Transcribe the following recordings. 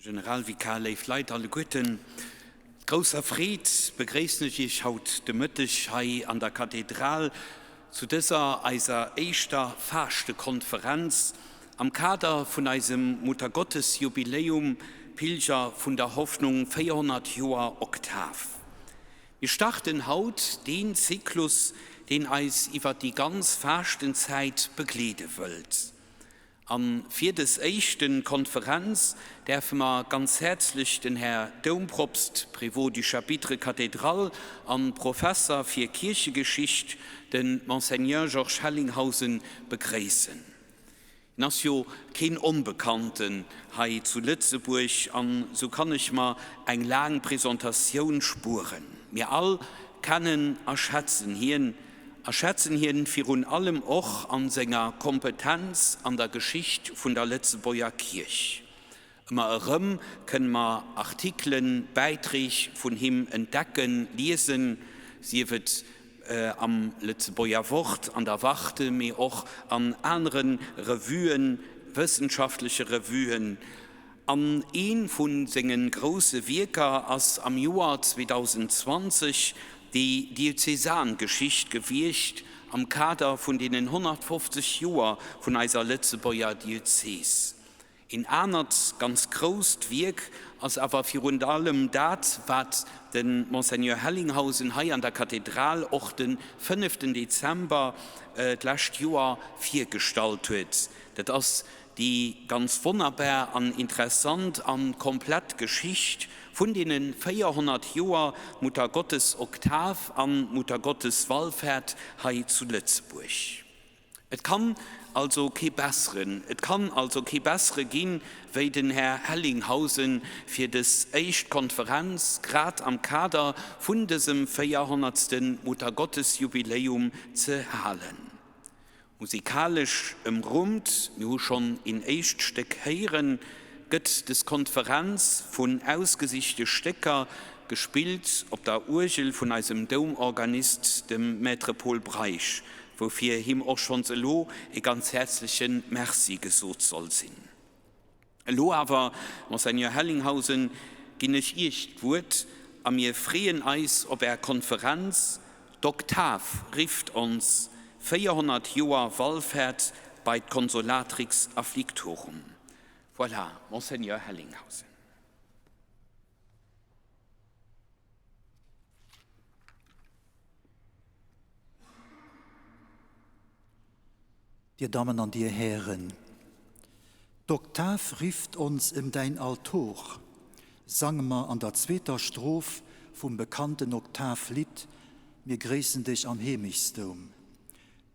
Generalvikar, léif Leit alleguerten, mat grousser Freed begréissen ech Iech haut de Mëtteg hei an der Kathedral zu dëser eiser éischter Faaschtekonferenz am Kader vun eisem Muttergottesjubiläum Pilger vun der Hoffnung 400 Joer Oktav. Mir starten haut deen Zyklus, deen eis iwwer déi ganz Faaschtenzäit begleede wëllt. A fir des éischten Konferenz däerfe mer ganz häerzlech den Här Doumpropst, Prévôt du Chapitre Cathédral an Professer fir Kierchegeschicht, den Monseigneur Georges Hellinghausen begréissen. Hien ass jo keen Onbekannten hei zu Lëtzebuerg an sou kann ech mer eng laang Presentatioun spueren. Mir all kennen a schätzen hien a schätzen hien virun allem och an senger Kompetenz an der Geschicht vun der Lëtzebuerger Kierch. Ëmmer erëm kënne mer Artikelen, Bäitreeg vun him entdecken, liesen, sief et am Lëtzebuerger Wort, an der Warte, mee och an anere Revuen, wëssenschaftleche Revuen. An ee vu senge grousse Wierker ass am Joer 2020 déi Diözesangeschicht gewiescht am Kader vun deenen 150 Joer vun eiser Lëtzebuerger Diözes. Een anert ganz grousst Wierk ass awer virun allem dat, wat de Monseigneur Hellinghausen hei an der Kathedral och de fënneften Dezember d'lescht Joer virgestallt huet. Dat ass Déi ganz wonnerbar an interessant an komplett Geschicht vun deenen 400 Joer Muttergottes Oktav an Muttergottes Wallfahrt hei zu Lëtzebuerg. Et kann also kee besseren, et kann also kee bessere ginn, wéi den Här Hellinghausen fir des éischt Konferenz grad am Kader vun dësem 400. Muttergottesjubiläum ze halen. Musikalesch ëmrummt, mir hu schonn een éischt Stéck héieren, gëtt des Konferenz vun ausgesichte Stécker, gespillt op der Uergel vun eisem Doumorganist, dem Maître Pol Breisch, woufir him och schonns elo e ganz häerzleche Merci gesot soll sinn. Elo awer, Monseigneur Hellinghausen, ginn ech Iech d'Wuert a mir freeën eis op Är Konferenz D'Oktav rifft ons, 400 Joer Wallfährt bei d'Consolatrix Afflictorum. Voilà, Monseigneur Hellinghausen. Dir Dammen an Dir Hären, d'Oktav rifft ons em däin Altor, sange mer an der zweeter Stroph vum bekannten Oktavlidd Mir gréissen dech am Heemechtsdoum,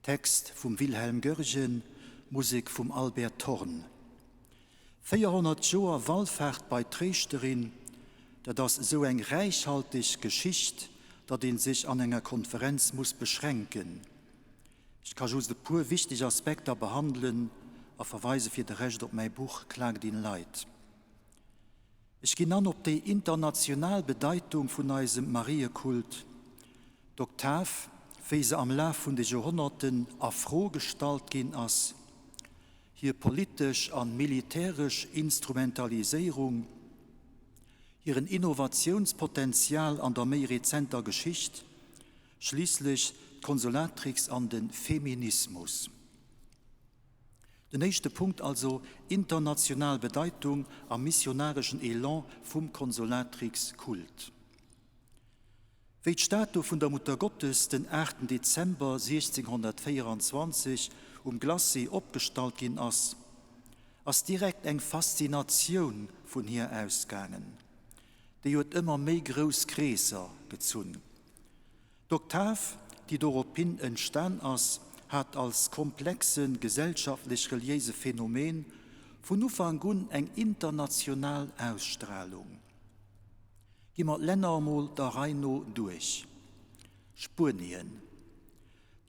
Text vum Wilhelm Goergen, Musek vum Albert Thorn. 400 Joer Wallfaart bei d'Tréischterin, dat ass esou eng räichhalteg Geschicht, datt ee sech an enger Konferenz muss beschränken. Ech ka just e puer wichteg Aspekter behandelen a verweise fir de Rescht op mäi Buch Klagt in Leid. Ech ginn an op déi international Bedeitung vun eisem Mariekult, d'Oktav, wéi se am Laf vun de Joerhonnerten a Fro gestallt ginn ass, hir politesch an militäresch Instrumentaliséierung, hiren Innovatiounspotenzial an der méi rezenter Geschicht, Schliisslech d'Consolatrix an de Feminismus. Den éischte Punkt also, international Bedeitung a missionareschen Elan vum Consolatrix-Kult. Wéi d'Statu vun der Muttergottes den 8 Dezember 1624 um Glacis opgestallt ginn ass, ass direkt eng Faszinatioun vun hir ausgaangen. Déi huet ëmmer méi grouss Kreesser gezunn. D'Oktav, déi dorophin entstan ass, hat als komplexe gesellschaftlech-reliéise Phänomen vun Ufank un eng international Ausstralung. Gi mer d'Länner emol der Rei no duerch. Spuenien.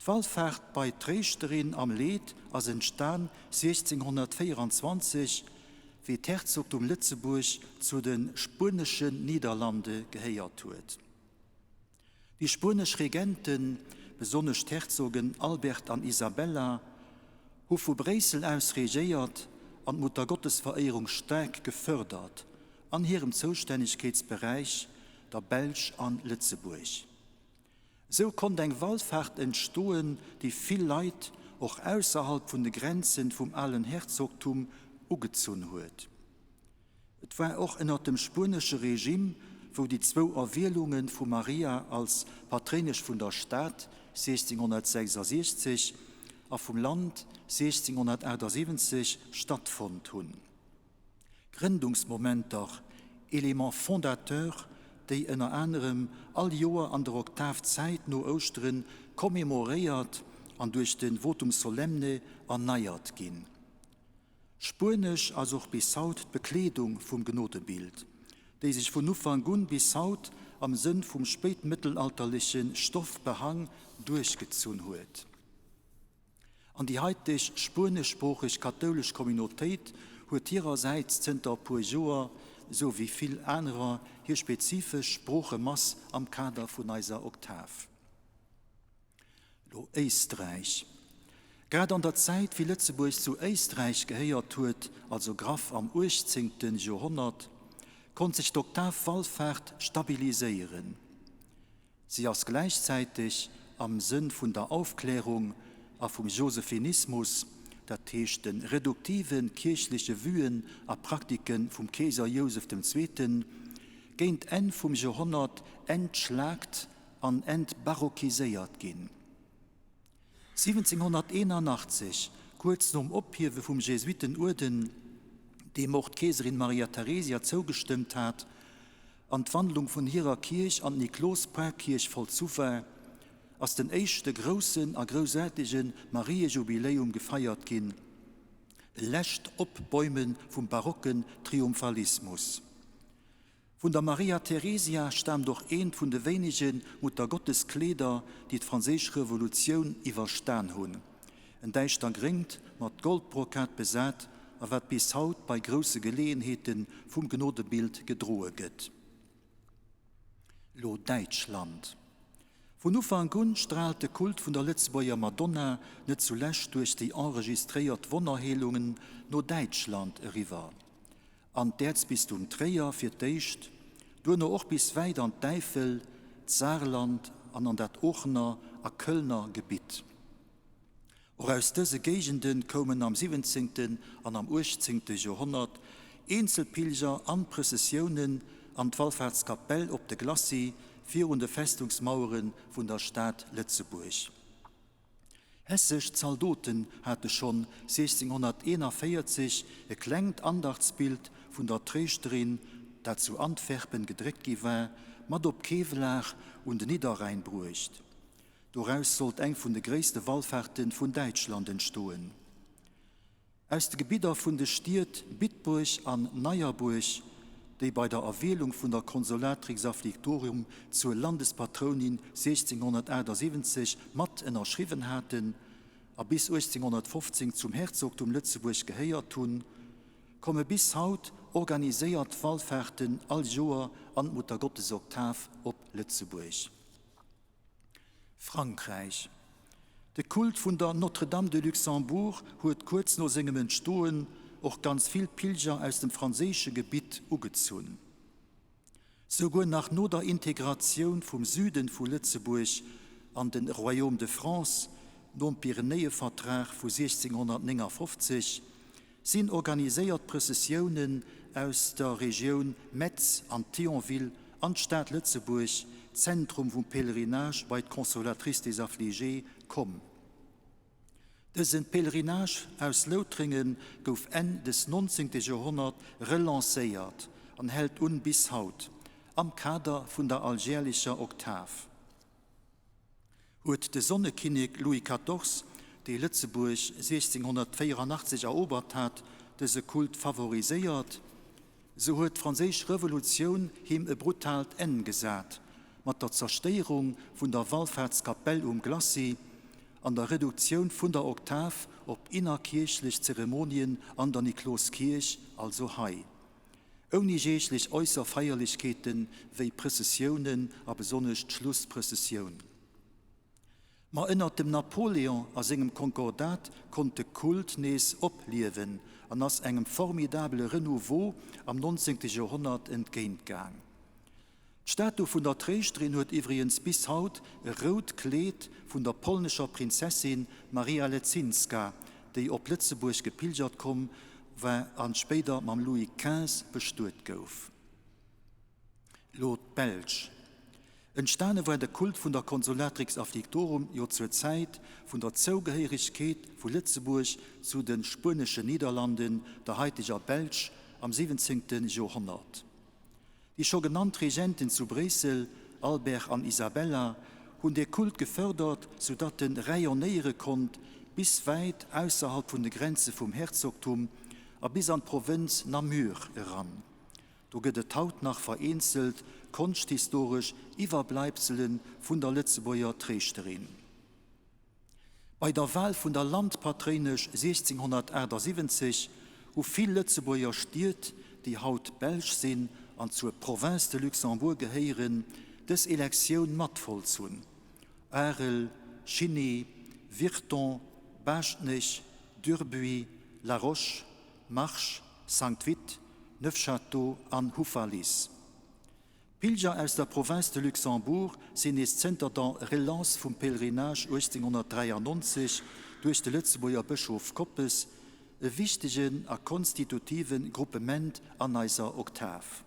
D'Wallfaart bei d'Tréischterin am Leed ass entstan 1624, wéi d'Herzogtum Lëtzebuerg zu de Spueneschen Niederlande gehéiert huet. Déi spuenesch Regenten, besonnesch d'Herzogen Albert an Isabella, hu vu Bréissel aus regéiert an d'Muttergottesveréierung staark gefërdert. an hirem Zoustännegkeetsberäich, der Belsch an Lëtzebuerg. Esou konnt eng Wallfaart entstoen, déi vill Leit, och ausserhalb vun de Grenzen vum alen Herzogtum, ugezunn huet. Et war och ënner dem spuenesche Regime, wou déi zwou Erwielunge vu Maria als Patréinesch vun der Stad 1666 a vum Land 1678 stattfonnt hunn. Grëndungsmomenter, Éléments fondateurs, déi ënner anerem all Joer an der Oktavzäit no Ouschtere commémoréiert an duerch de Votum solemne erneiert ginn. Spuenesch ass och bis haut d'Bekleedung vum Genodebild, déi sech vun Ufank un bis haut am Sënn vum spéitmëttelalterleche Stoffbehang duerchgezunn huet. An déi haiteg spueneschsproocheg kathoulesch Communautéit huet hirersäits zënter e puer Joer, sou wéi vill anerer, hir spezifesch Sproochemass am Kader vun eiser Oktav. Lo Éisträich. Grad an der Zäit, wéi Lëtzebuerg zu Éisträich gehéiert huet, also graff am uechtzéngte Joerhonnert, konnt sech d'Oktavwallfaart stabiliséieren. Si ass gläichzäiteg am Sënn vun der Aufklärung a vum Josephinismus, dat heescht de reduktive kierchleche Vuen a Praktike vum Keeser Jousef dem Zweeten, géint Enn vum Joerhonnert entschlaakt an entbarockiséiert ginn. 1781, kuerz nom Ophiewe vum Jesuitenuerden, deem och d'Keeserin Maria Theresia zougestëmmt hat, an d'Wandlung vun hirer Kierch an d'Niklos-Parkierch vollzu war, ass den éischte groussen a groussaartege Mariejubiläum gefeiert ginn, e lescht Opbäume vum barocken Triumphalismus. Vun der Maria Theresia staamt och eent vun de wéinege Muttergotteskleeder, déi d'Franséisch Revolutioun iwwerstan hunn, en däischtergréngt, mat Goldbrokat besat a wat bis haut bei grousse Geleeënheete vum Gnodebild gedroe gëtt. Lo Däitschland. Vun Ufank un straalt de Kult vun der Lëtzebuerger Madonna, net zulescht duerch déi enregistréiert Wonnerheelungen, no Däitschland eriwwer. An d'Äerzbistum Tréier fir d'éischt, duerno och bis wäit an d'Äifel, d'Saarland an an dat Oochener a Kölner Gebitt. Och aus dëse Géigende koumen am siwwenzéngten an am uechtzéngte Joerhonnert eenzel Pilger an Prëssessiounen an d'Wallfaartskapell op de Glacis virun de Festungsmauere vun der Stad Lëtzebuerg. Hessesch Zaldoten hate schonn 1641 e klengt Andachtsbild vun der Tréischterin, dat zu Antwerpen gedréckt gi war, mat op Kevelaach un den Nidderrhäin bruecht. Doraus sollt eng vun de gréisste Wallfahrte vun Däitschland entstoen. Aus de Gebidder vun de Stied Bitburg an Neierbuerg, déi bei der Erwielung vun der Consolatrix Afflictorum zur Landespatrounin 1678 mat ënnerschriwwen haten a bis 1815 zum Herzogtum Lëtzebuerg gehéiert hunn, komme bis haut organiséiert Wallfahrten all Joer an d'Muttergottesoktav op Lëtzebuerg. Frankräich. De Kult vun der Notre-Dame de Luxembourg huet kuerz no sengem Entstoen och ganz vill Pilger aus dem franséische Gebitt ugezunn. Souguer nach no der Integratioun vum Süden vu Lëtzebuerg an de Royaume de France nom Pyrenäevertrag vu 1659 sinn organiséiert Prëssessiounen aus der Regioun Metz an Thionville an d'Stad Lëtzebuerg, Zentrum vum Pèlerinage bei d'Consolatrice des Affligés, komm. Dëse Pèlerinage aus Loutrengen gouf Enn des 19. Joerhonnert relancéiert an hält un bis haut, am Kader vun der alljärlecher Oktav. Huet de Sonnekinnek Louis Quatorze, dee Lëtzebuerg 1684 erobert hat, dëse Kult favoriséiert, sou huet d'Franséisch Revolutioun him e brutaalt Enn gesat, mat der Zerstéierung vun der Wallfaartskapell um Glacis an der Reduktioun vun der Oktav op innerkierchlech Zeremonien an der Nikloskierch, also hei. Ouni jeeglech äusser Feierlechkeete wéi Prëssessiounen a besonnesch d'Schlussprëssessioun. Ma ënnert dem Napoléon a sengem Konkordat konnt de Kult nees opliewen an ass engem formidabele Renouveau am 19. Joerhonnert entgéintgaang. D'Statu vun der Tréischterin huet iwwregens bis haut e rout Kleed vun der polnescher Prinzessin Maria Leczinska, déi op Lëtzebuerg gepilgert komm war an spéider mam Louis xv bestuet gouf. Lo d'Belsch. Entstane war de Kult vun der Consolatrix Afflictorum jo zur Zäit vun der Zougehéiregkeet vu Lëtzebuerg zu de Spueneschen Niederlanden, der haiteger Belsch, am 17. Joerhonnert. Déi scho genannt Regenten zu Bréissel, Albert an Isabella, hunn dee Kult gefërdert, sou datt en rayonnéiere konnt bis wäit ausserhalb vun de Grenze vum Herzogtum a bis an d'Provënz Namur eran. Do gëtt et haut nach vereenzelt konschthistoresch Iwwerbleibsele vun der Lëtzebuerger Tréischterin. Bei der Wal vun der Landpatréinesch 1678 hu vill Lëtzebuerger Stied, déi haut belsch sinn an zur Province de Luxembourg gehéieren, dës Elektioun matvollzunn, Arel, Chiny, Virton, Baaschtnech, Durbuy, Laroche, Marche, Sankt Vith, Neufchâteau an Houffalize. D'Pilger aus der Province de Luxembourg sinn nees zënter der Relance vum Pèlerinage 1893 duerch de Lëtzebuerger Bëschof Koppes e wichtegen a konstitutive Gruppement an eiser Oktav.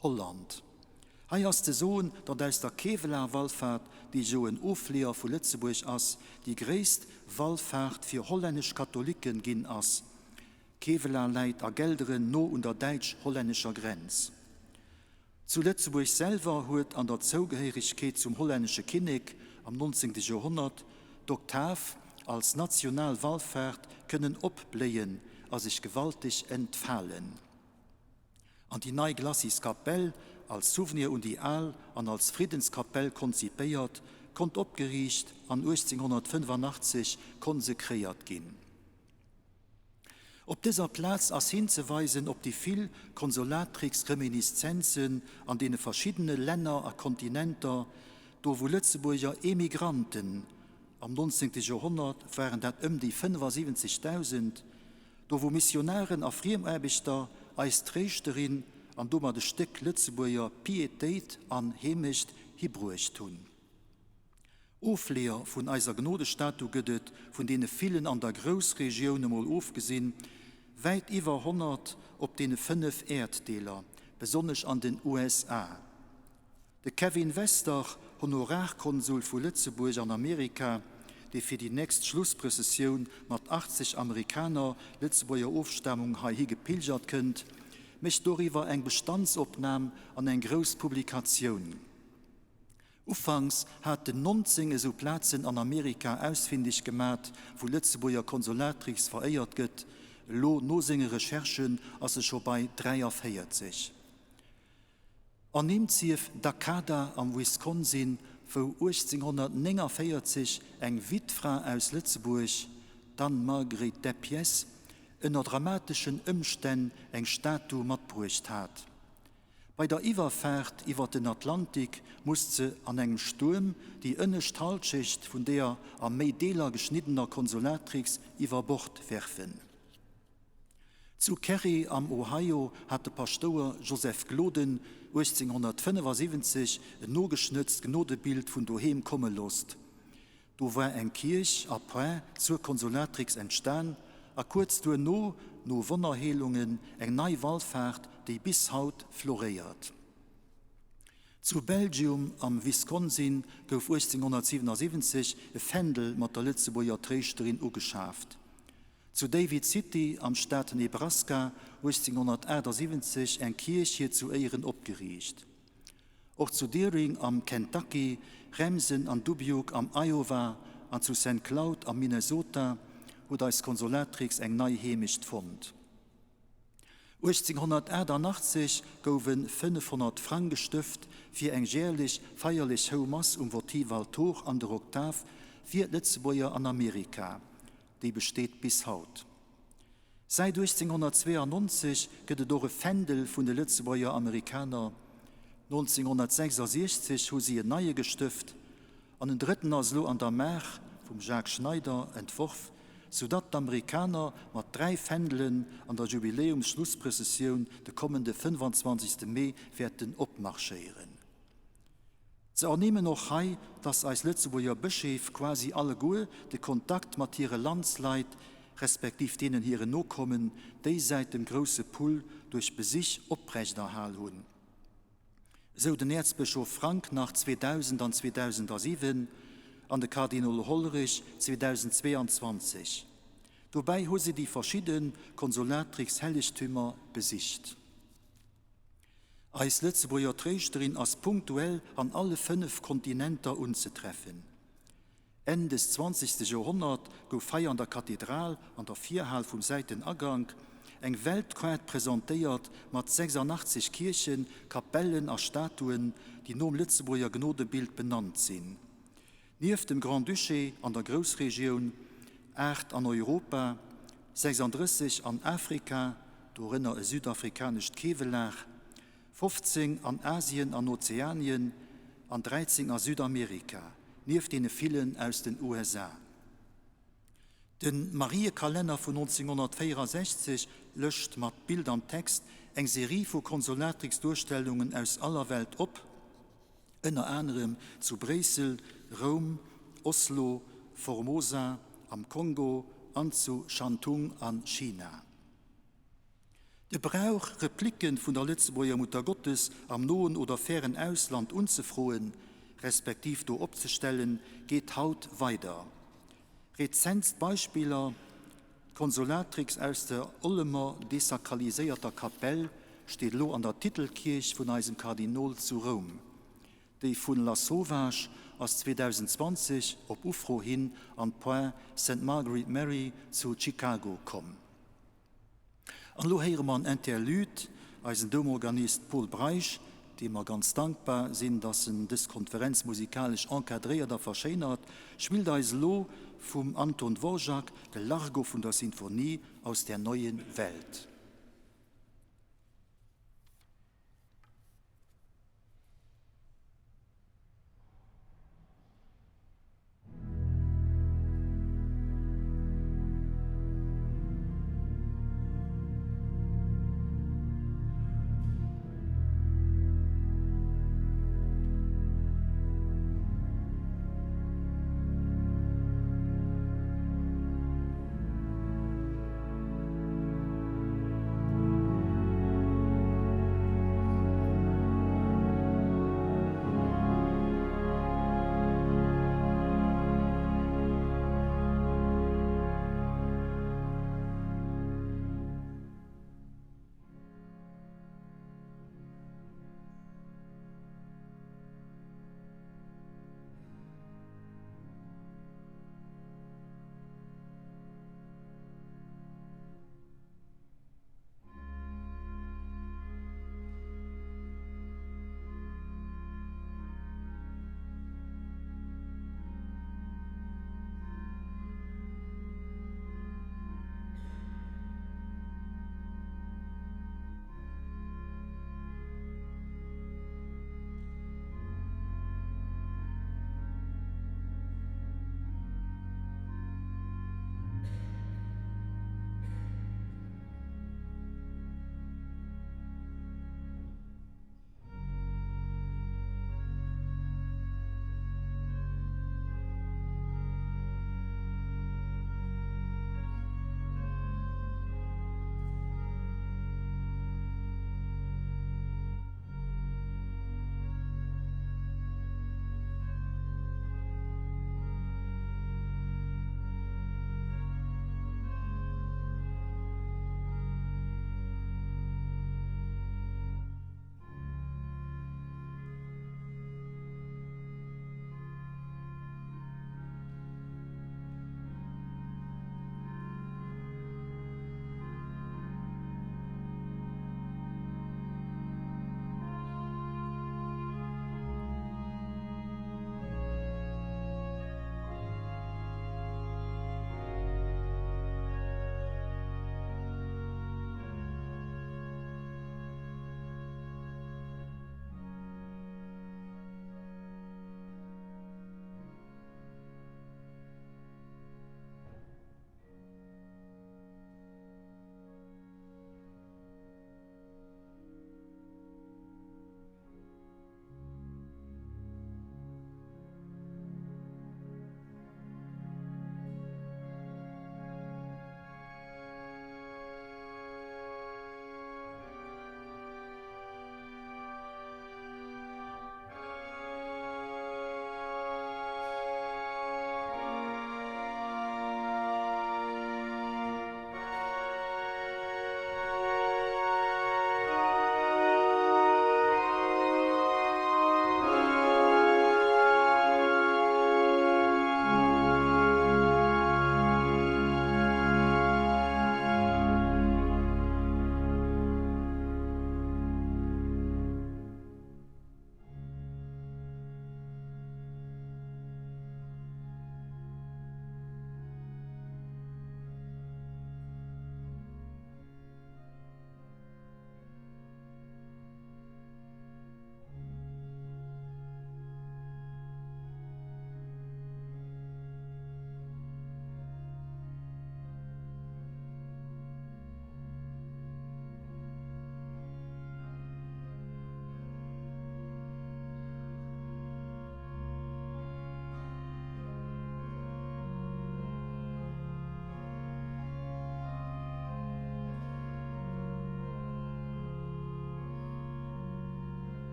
Holland. Hei ass ze soen, datt aus der Kevelaer-Wallfaart, déi jo en Ofleeër vu Lëtzebuerg ass, déi gréisst Wallfaart fir hollännesch Katholicken ginn ass. Kevelaer läit a Gelderen no un der däitsch-hollännescher Grenz. Zu Lëtzebuerg selwer huet an der Zougehéiregkeet zum hollännesche Kinnek am 19. Joerhonnert d'Oktav als national Wallfaart kënnen opbléien a sech gewalteg entfalen. An déi nei Glacis-Kapell, als Souvenir un déi al an als Friddenskapell konzipéiert, konnt opgeriicht an 1885 konsekréiert ginn. Op dëser Plaz ass hinzeweisen op déi vill Consolatrix-Reminiszenzen an deene verschiddene Länner a Kontinenter, do wou Lëtzebuerger Emigranten, am 19. Joerhonnert waren dat ëm déi 75.000, Do wou Missionaren a Friemaarbechter eis Tréischterin an domat e Stéck Lëtzebuerger Pietéit an Heemecht hibruecht hunn. Ofleeër vun eiser Gnodestatu gëtt et, vun deene villen an der Groussregioun emol ofgesinn, wäit iwwer 100 op deene 5 Äerddeeler, besonnesch an den USA. De Kevin Wester, Honorarkonsul vu Lëtzebuerg an Amerika, dee fir déi nächst Schlussprëssessioun mat 80 Amerikaner Lëtzebuerger Ofstamung heihi gepilgert kënnt, mécht doriwwer eng Bestandsopnam an eng grouss Publikatioun. Ufanks hat en 19 esou Plazen an Amerika ausfindeg gemat, wou Lëtzebuerger Consolatrix veréiert gëtt, elo no senge Recherchen ass e scho bei 43. Ernimmt sief Dacada am Wisconsin, wou 1849 eng Wittfra aus Lëtzebuerg, d'Anne Marguerite Deppies, ënner dramateschen Ëmstänn eng Statu matbruecht hat. Bei der Iwwerfaart iwwer den Atlantik musst se an engem Stuerm déi ënnescht Halschecht vun deeër a méi Deeler geschniddener Consolatrix iwwer Bord werfen. Zu Kerry am Ohio hat de Paschtouer Joseph Gloden 1875 en nogeschnëtzt Gnodebild vun doheem komme losst. Do war eng Kierch a Point zur Consolatrix entstan a kuerz duerno, no Wonnerheelungen, eng nei Wallfaart, déi bis haut floréiert. Zu Belgium am Wisconsin gouf 1877 e Fändel mat der Lëtzebuerger Tréischterin ugeschaaft. Zu David City am Staat Nebraska 1878 eng Kierch hir zu Éieren opgeriicht. Och zu Deering am Kentucky, Remsen an Dubuque am Iowa an zu Saint Cloud am Minnesota huet eis Consolatrix eng nei Heemecht fonnt. 1888 gouf e 500 Frang gestëft fir eng jährlech feierlech Houmass um Votivaltor an der Oktav fir d'Lëtzebuerger an Amerika. Déi besteet bis haut. Säit 1892 gëtt et och e Fändel vun de Lëtzebuerger Amerikaner. 1966 hu si en neie gestëft. An en drëtten ass elo an der Maach, vum Jacques Schneider entworf, soudatt d'Amerikaner mat 3 Fändelen an der Jubiläumsschlussprëssessioun de kommende 25. Mee wäerten opmarschéieren. Ze ernimmen och hei, dass eis Lëtzebuerger Bëscheef quasi alleguer de Kontakt mat hire Landsleit, respektiv deenen hiren Nokommen, déisäit dem grousse Pull duerch Besich oprechterhal hunn. Esou den Äerzbëschof Frank nach 2000 an 2007 an de Kardinol Hollerich 2022. Dobäi hu si déi verschidde Consolatrix-Hellegtümer besicht. Eis Lëtzebuerger Tréischterin ass punktuell an alle 5 Kontinenter unzetreffen. Enn des zwanzegste Joerhonnert gouf hei an der Kathedral, an der Virhal vum Säitenagank, eng Weltkaart presentéiert mat 86 Kierchen, Kapellen a Statuen, déi nom Lëtzebuerger Gnodebild benannt sinn. Nieft dem Grand-Duché an der Groussregioun, 8 an Europa, 36 an Afrika, dorënner e südafrikanescht Kewelaach, 15 an Asien an Ozeanien an 13 a Südamerika, nieft deene villen aus den USA. De Mariekalenner vun 1964 lëscht mat Bild an Text eng Serie vu Consolatrix-Duerstellungen aus aller Welt op, ënner anerem zu Bréissel, Roum, Oslo, Formosa am Kongo an zu Shantung a China. De Brauch, Repliken vun der Lëtzebuerger Muttergottes am noen oder fären Ausland unzefroen, respektiv do opzestellen, geet haut weider. Rezentst Beispiller, D'Consolatrix aus der Ollemer desakraliséierter Kapell steet elo an der Titelkierch vun eisem Kardinol zu Roum. Déi vun Lasauvage ass 2020 op Ufro hin an d'Point Saint Marguerite Mary zu Chicago komm. An elo héiere mer en Interlude, eisen Doumorganist Pol Breisch, deem mer ganz dankbar sinn, dass en dës Konferenz musikalesch encadréiert a verschéinert, spillt eis elo vum Anton Dvorak de Largo vun der Sinfonie aus der neuen Welt.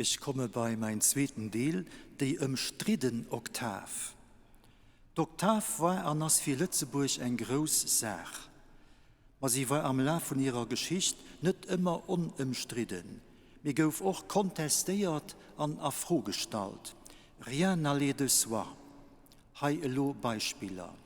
Ech komme bei mäin zweeten Deel, déi ëmstridden Oktav. D'Oktav war an ass fir Lëtzebuerg eng grouss Saach. Ma si war am Laf vun hirer Geschicht net ëmmer onëmstridden, mee gouf och kontestéiert an a Fro gestallt. Rien n'allait de soi. Hei elo Beispiller.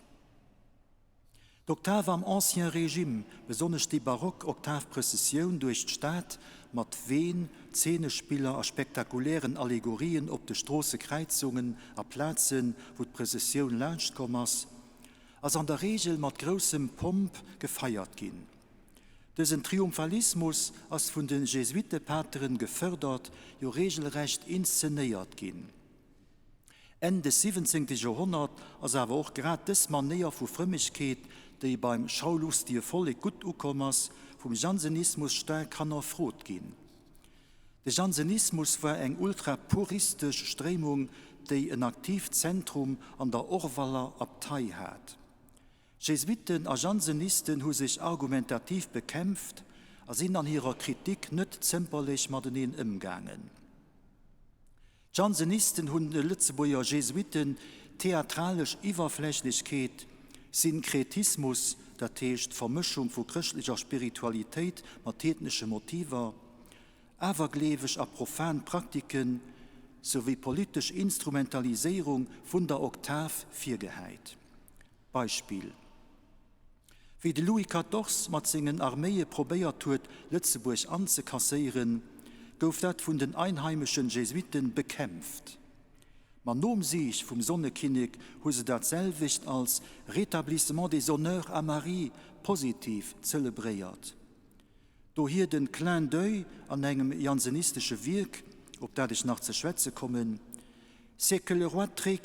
D'Oktav am Ancien Régime, besonnesch déi barock Oktavprëssessioun duerch d'Stad mat Ween, Zeenespiller a spektakulären Allegorien op de Stroossekräizungen a Plazen, wou d'Prëssessioun laanschtkomm ass, ass an der Reegel mat groussem Pomp gefeiert ginn. Dësen Triumphalismus ass vun de Jesuittepateren gefërdert, jo reegelrecht inszenéiert ginn. Enn des siwwenzéngte Joerhonnert ass awer och grad dës Manéier vu Frëmmegkeet, déi beim schaulustige Vollek gutt ukomm ass, vum Jansenismus staark hannerfrot ginn. De Jansenismus war eng ultrapuristesch Stréimung, déi en aktiivt Zentrum an der Orwaller Abtei hat. Jesuitten a Jansenisten hu sech argumentativ bekämpft a sinn an hirer Kritik net zëmperlech mateneen ëmgaangen. D'Jansenisten hunn de Lëtzebuerger Jesuitten theatralesch Iwwerflächlechkeet, Synkretismus, dat heescht d'Vermëschung vu chrëschtlecher Spiritualitéit mat heednesche Motiver, awergleeweg a profan Praktiken, souwéi politesch Instrumentaliséierung vun der Oktav virgehäit. Beispill, Wéi de Louis Quatorze mat sengen Arméie probéiert huet, Lëtzebuerg anzekasséieren, gouf dat vun den einheimeschen Jesuitten bekämpft. Ma nom Sieg vum Sonnekinnek hu se dat selwecht als Rétablissement des honneurs à Marie positiv zelebréiert. Dohier den Clin d'oeil an engem jansenistesche Wierk, op dat ech nach ze schwätze kommen, C'est que le roi très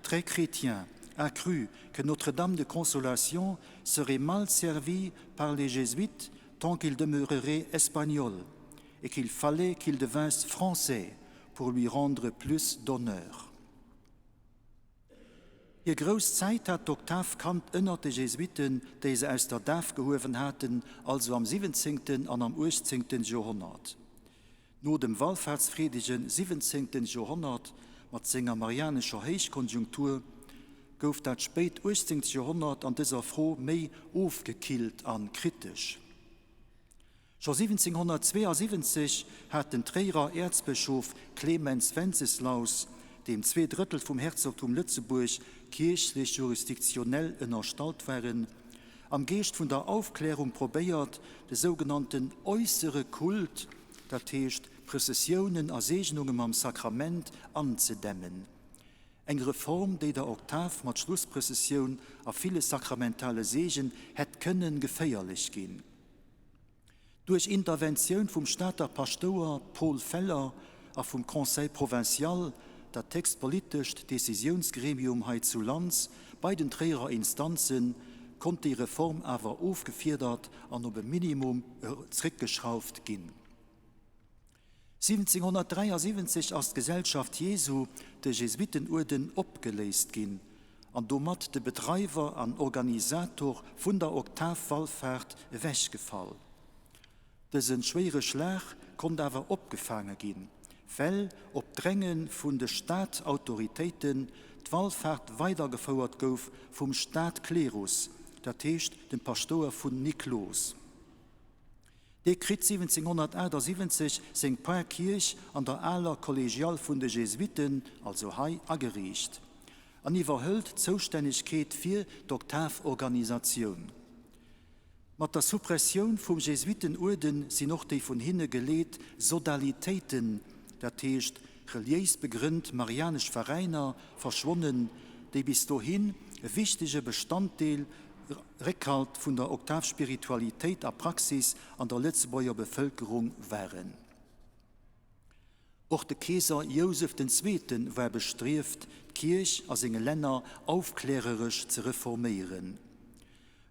très chrétien a cru que Notre-Dame de Consolation serait mal servie par les Jésuites tant qu'il demeurerait espagnol et qu'il fallait qu'il devinsse français pour lui rendre plus d'honneur. Hir grouss Zäit hat d'Oktav kannt ënnert de Jesuitten, déi se aus der Daf gehuewen haten, also am siwwenzéngten an am uechtzéngten Joerhonnert. No dem wallfaartsfreedege siwwenzéngten Joerhonnert mat senger marianescher Héichkonjunktur gouf dat spéit uechtzéngt Joerhonnert an dëser Fro méi ofgekillt a kritesch. Scho 1772 hat den Tréierer Äerzbëschof Clemens Wenzeslaus, deem 2/3 vum Herzogtum Lëtzebuerg kierchlech jurisdiktionell ënnerstallt waren, am Geescht vun der Aufklärung probéiert, de sougenannten äussere Kult, dat heescht Prëssessiounen a Seegnunge mam Sakrament, anzedämmen. Eng Reform, déi der Oktav mat Schlussprëssessioun a ville sakramentale Seegen hätt kënne geféierlech ginn. Duerch Interventioun vum Stater Paschtouer Paul Feller a vum Conseil provincial, dat héchst politescht Decisiounsgremium hei zu Lanz, bei den Tréierer Instanzen, konnt déi Reform awer ofgefiedert an op e Minimum zréckgeschrauft ginn. 1773 ass d'Gesellschaft Jesu, de Jesuittenuerden, opgeléist ginn an domat de Bedreiwer an Organisator vun der Oktavwallfaart ewechgefall. Dëse schwéiere Schlag konnt awer opgefaange ginn, well op Dränge vun de Stadautoritéiten d'Wallfaart weidergefouert gouf vum Stadklerus, dat heescht dem Paschtouer vun Niklos. Dee kritt 1778 seng Parkierch an der aler Kollegiale vun de Jesuiten, also hei, ageriicht an iwwerhëlt d'Zoustännegkeet fir d'Oktavorganisatioun. Mat der Suppressioun vum Jesuitenuerden sinn och déi vun hinne geleet Sodalitéiten, dat heescht reliéis begrënnt marianesch Veräiner, verschwonnen, déi bis dohin e wichtege Bestanddeel Réckhalt vun der Oktavspiritualitéit a Praxis an der Lëtzebuerger Bevëlkerung waren. Och de Keeser Jousef den Zweete war bestrieft, d'Kierch a senge Länner aufkläreresch ze reforméieren.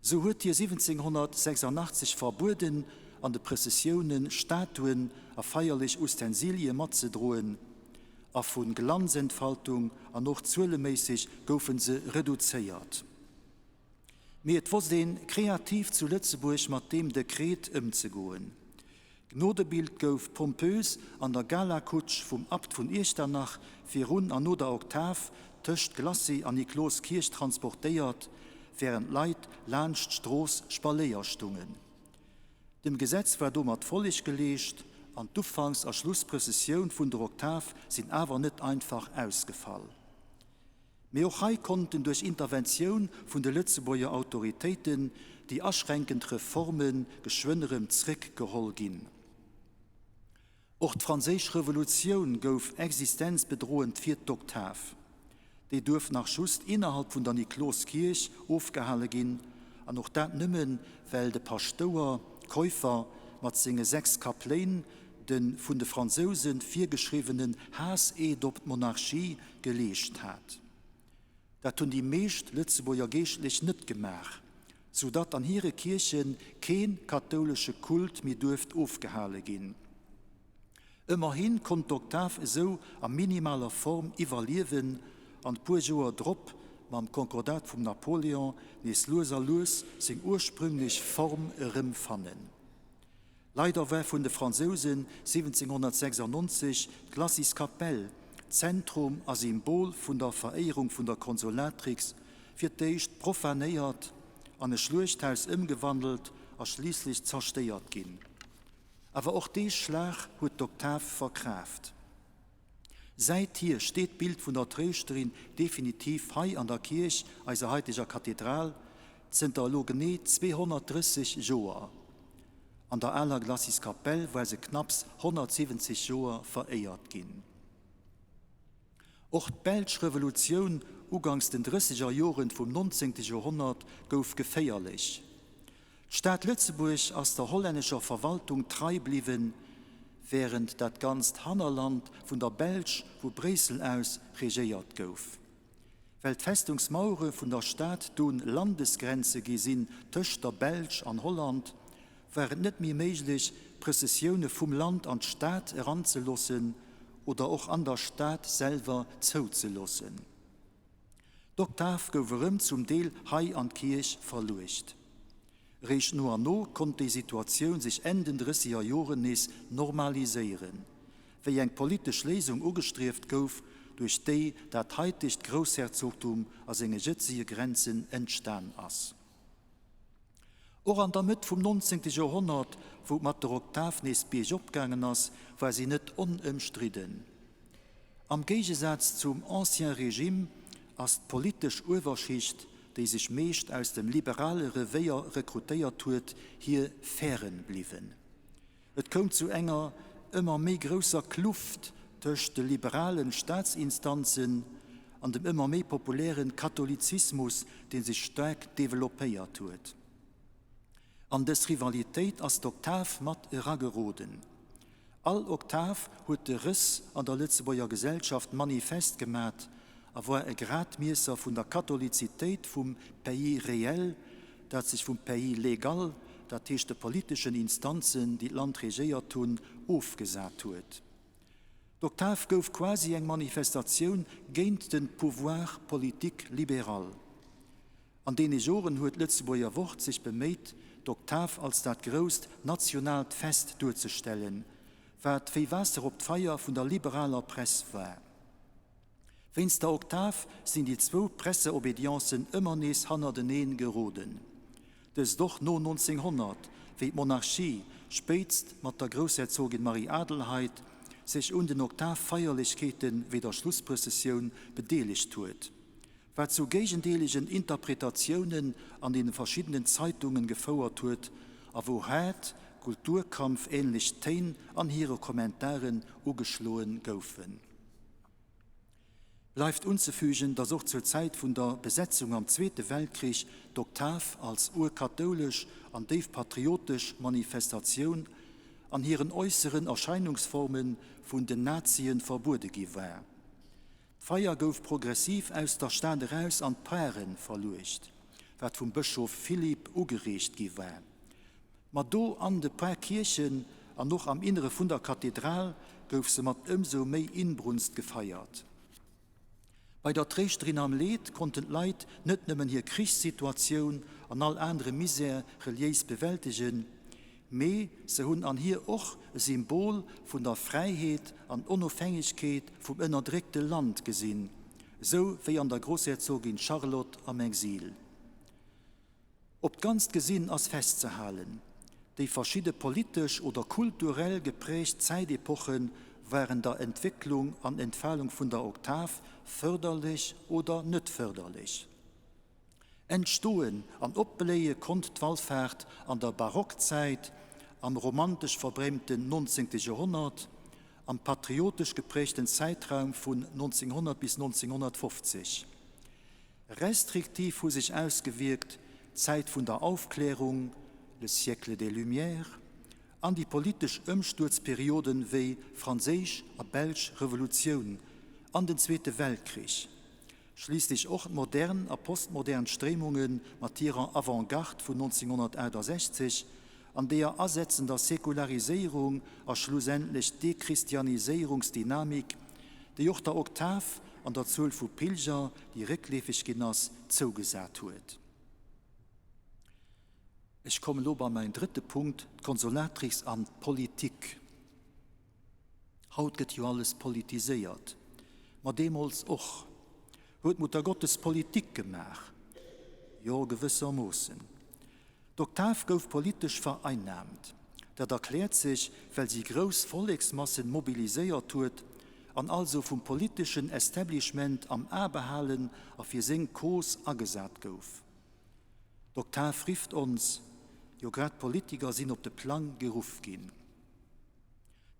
Sou huet hie 1786 verbueden, an de Prëssessioune Statuen a feierlech Ustensilie matzedroen, a vu Glanzentfaltung an och zueleméisseg goufe se reduzéiert. Mee et wosst een kreativ zu Lëtzebuerg mat deem Dekret ëmzegoen. D'Gnodebild gouf pompös an der Galakutsch vum Abt vun Iechternach virun an no der Oktav tëscht Glacis an Nikloskierch transportéiert, wärend d'Leit laanscht d'Strooss Spaléier stungen. Dem Gesetz war domat Folleg geleescht an d'Ufanks a Schlussprëssessioun vun der Oktav sinn awer net einfach ausgefall. Mee och hei konnten duerch Interventioun vun de Lëtzebuerger Autoritéiten déi aschränkend Reforme geschwënn erëm zréckgeholl ginn. Och d'Franséisch Revolutioun gouf existenzbedroend fir d'Oktav. Déi duerft nach just innerhalb vun der Nikloskierch ofgehale ginn, an och dat nëmmen, well de Paschtouer Käufer mat senge 6 Kapléin de vun de Fransouse virgeschriwwenen Haass-Eed op d'Monarchie geleescht hat. Dat hunn déi meescht Lëtzebuerger Geeschtlech net gemaach, sou datt an hire Kierche kee kathoulesche Kult méi duerft ofgehale ginn. Ëmmerhi konnt d'Oktav esou a minimaler Form iwwerliewen an puer Joer drop mam Konkordat vum Napoléon nees lues a lues seng ursprünglech Form erëmfannen. Leider war vun de Fransousen 1796 d'Glacis-Kapell, Zentrum a Symbol vun der Veréierung vun der Consolatrix, fir d'éischt profanéiert, an e Schluechthaus ëmgewandelt a schliisslech zerstéiert ginn. Awer och dee Schlag huet d'Oktav verkraaft. Säithier steet d'Bild vun der Tréischterin definitiv hei an der Kierch, eiser haiteger Kathedral, zënter elo genee 230 Joer. An der aler Glacis-Kapell war se knapps 170 Joer veréiert ginn. Och d'Belsch Revolutioun uganks den drësseger Joren vum nonzéngte Joerhonnert gouf geféierlech. D'Stad Lëtzebuerg ass der hollännescher Verwaltung trei bliwwen, wärend dat ganzt Hannerland vun der Belsch vu Bréissel aus regéiert gouf. Well d'Festungsmauere vun der Stad dunn Landesgrenze gi sinn tëscht der Belsch an Holland, war et net méi méiglech, Prëssessioune vum Land an d'Stad eranzeloossen oder och an der Stad selwer zouzeloossen. D'Oktav gouf erëm zum Deel hei an d'Kierch verluecht. Eréischt no an no konnt déi Situatioun sech Enn den drësseger Joren nees normaliséieren, wéi eng politesch Léisung ugestrieft gouf, duerch déi dat haitegt Groussherzogtum a senge jëtzege Grenzen entstan ass. Och an der Mëtt vum nonzéngte Joerhonnert, wou et mat der Oktav nees biergop gaangen ass, war si net onëmstridden. Am Géigesaz zum Ancien Régime ass d'politesch Uewerschicht, déi sech meescht aus dem liberale Revéier rekrutéiert huet, hir färe bliwwen. Et koum zu enger ëmmer méi grousser Kluft tëscht de liberalen Staatsinstanzen an dem ëmmer méi populären Katholizismus, dee sech staark developpéiert huet. An dës Rivalitéit ass d'Oktav mat erageroden. All Oktav huet de Rëss an der Lëtzebuerger Gesellschaft manifest gemat a war e Gradmiesser vun der Katholizitéit vum Pays réel, dat sech vum Pays légal, dat heescht de politeschen Instanzen, déi d'Land regéiert hunn, ofgesat huet. D'Oktav gouf quasi eng Manifestatioun géint de Pouvoir politique libéral. An deene Joren huet d'Lëtzebuerger Wort sech beméit, d'Oktav als dat grousst nationaalt Fest duerzestellen, wat wéi Waasser op d'Feier vun der liberaler Press war. Wéinst der Oktav sinn déi zwou Presseobediencen ëmmer nees hannerteneen geroden. Dëst och no 1900, wéi d'Monarchie, spéitst mat der Groussherzogin Marie-Adelheid, sech un den Oktav-Feierlechkeete wéi der Schlussprëssessioun bedeelegt huet, wat zu géigendeelegen Interpretatiounen an deene verschiddenen Zeitungen gefouert huet a wou haart kulturkampfähnlech Téin an hire Kommentaren ugeschloe goufen. Bleift unzefügen, datt och zur Zäit vun der Besetzung am Zweete Weltkrich d'Oktav als urkathoulesch an déif patriotesch Manifestatioun an hiren äusseren Erscheinungsforme vun den Nazien verbuede gi war. D'Feier gouf progressiv aus der Stad eraus an d'Pare verluecht, wat vum Bëschof Philippe ugereegt gi war. Ma do an de Parkierchen an och am Innere vun der Kathedral gouf se mat ëmsou méi Inbrunst gefeiert. Bei der Tréischterin am Leed konnten d'Leit net nëmmen hir Krichssituatioun an all anere Misär reliéis bewältegen, Mee se hunn an hir och e Symbol vun der Fräiheet an Onofhängegkeet vum ënnerdréckte Land gesinn, esou wéi an der Grossherzogin Charlotte am Exil. Op d'Ganzt gesinn ass festzehalen, déi verschidde politesch oder kulturell geprägt Zäitepoche waren der Entwécklung an Entfalung vun der Oktav fërderlech oder net fërderlech. Entstoen an opbléie konnt d'Wallfaart an der Barockzäit, am romantesch verbrämten 19. Joerhonnert, am patriotesch geprägten Zäitraum vun 1900 bis 1950. Restriktiv hu sech ausgewierkt d'Zäit vun der Aufklärung, le siècle des Lumières, an déi politesch Ëmstuerzperioden wéi Franséisch a Belsch Revolutioun an den Zweete Weltkrich. Schliisslech och d'modern a postmodern Stréimunge mat hirer Avant-garde vun 1968 an deeër asetzender Säkulariséierung a schlussendlech Dechristianiséierungsdynamik, déi och der Oktav an der Zuel vu Pilger, déi réckleefeg ginn ass, zougesat huet. Ech kommen elo bei mäin drëtte Punkt, d'Consolatrix an d'Politik. Haut gëtt jo alles politiséiert. Ma deemools och. Huet d'Muttergottes Politik gemaach? Jo, gewëssermoossen. D'Oktav gouf politesch vereinnahmt. Dat erkläert sech, well si grouss Volleksmassen mobiliséiert huet an also vum politeschen Establishment am A behalen a fir seng Cause agesat gouf. D'Oktav rifft ons, jo grad d'Politiker sinn op de Plang geruff ginn.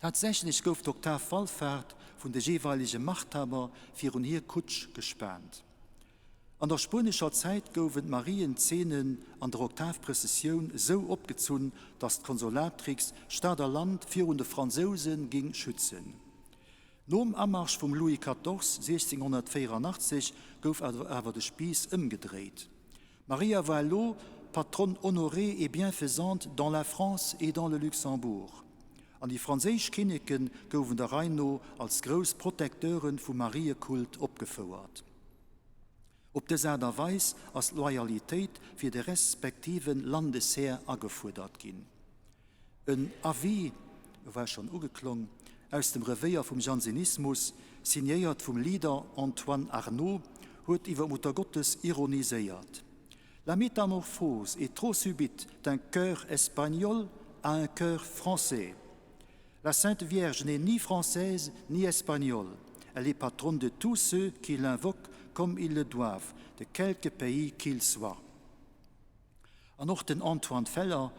Tatsächlech gouf d'Oktav Wallfahrt vun de jeeweilege Machthaber virun hir Kutsch gespaant. An der spuenescher Zäit gouwen d'Marienzeenen an der Oktavprëssessioun esou opgezunn, datt d'Consolatrix Stad a Land virun de Fransouse ging schützen. Nom Amarsch vum Louis quatorze 1684 gouf awer de Spiiss ëmgedréit. Maria war elo Patronne honorée et bienfaisante dans la France et dans le Luxembourg. An déi franséisch Kinneke gouwen der Rei no als grouss Protecteure vum Mariekult opgefouert. Op dës Aart a Weis ass d'Loyalitéit fir de respektive Landeshär agefuerdert ginn. En Avis, e war schonn ugeklong, aus dem Revéier vum Jansenismus, signéiert vum Leader Antoine Arnauld, huet iwwer d'Muttergottes ironiséiert, La métamorphose est trop subite d'un cœur espagnol à un cœur français. La Sainte Vierge n'est ni française ni espagnole. Elle est patronne de tous ceux qui l'invoquent comme ils le doivent, de quelque pays qu'ils soient. An och den Antoine Feller,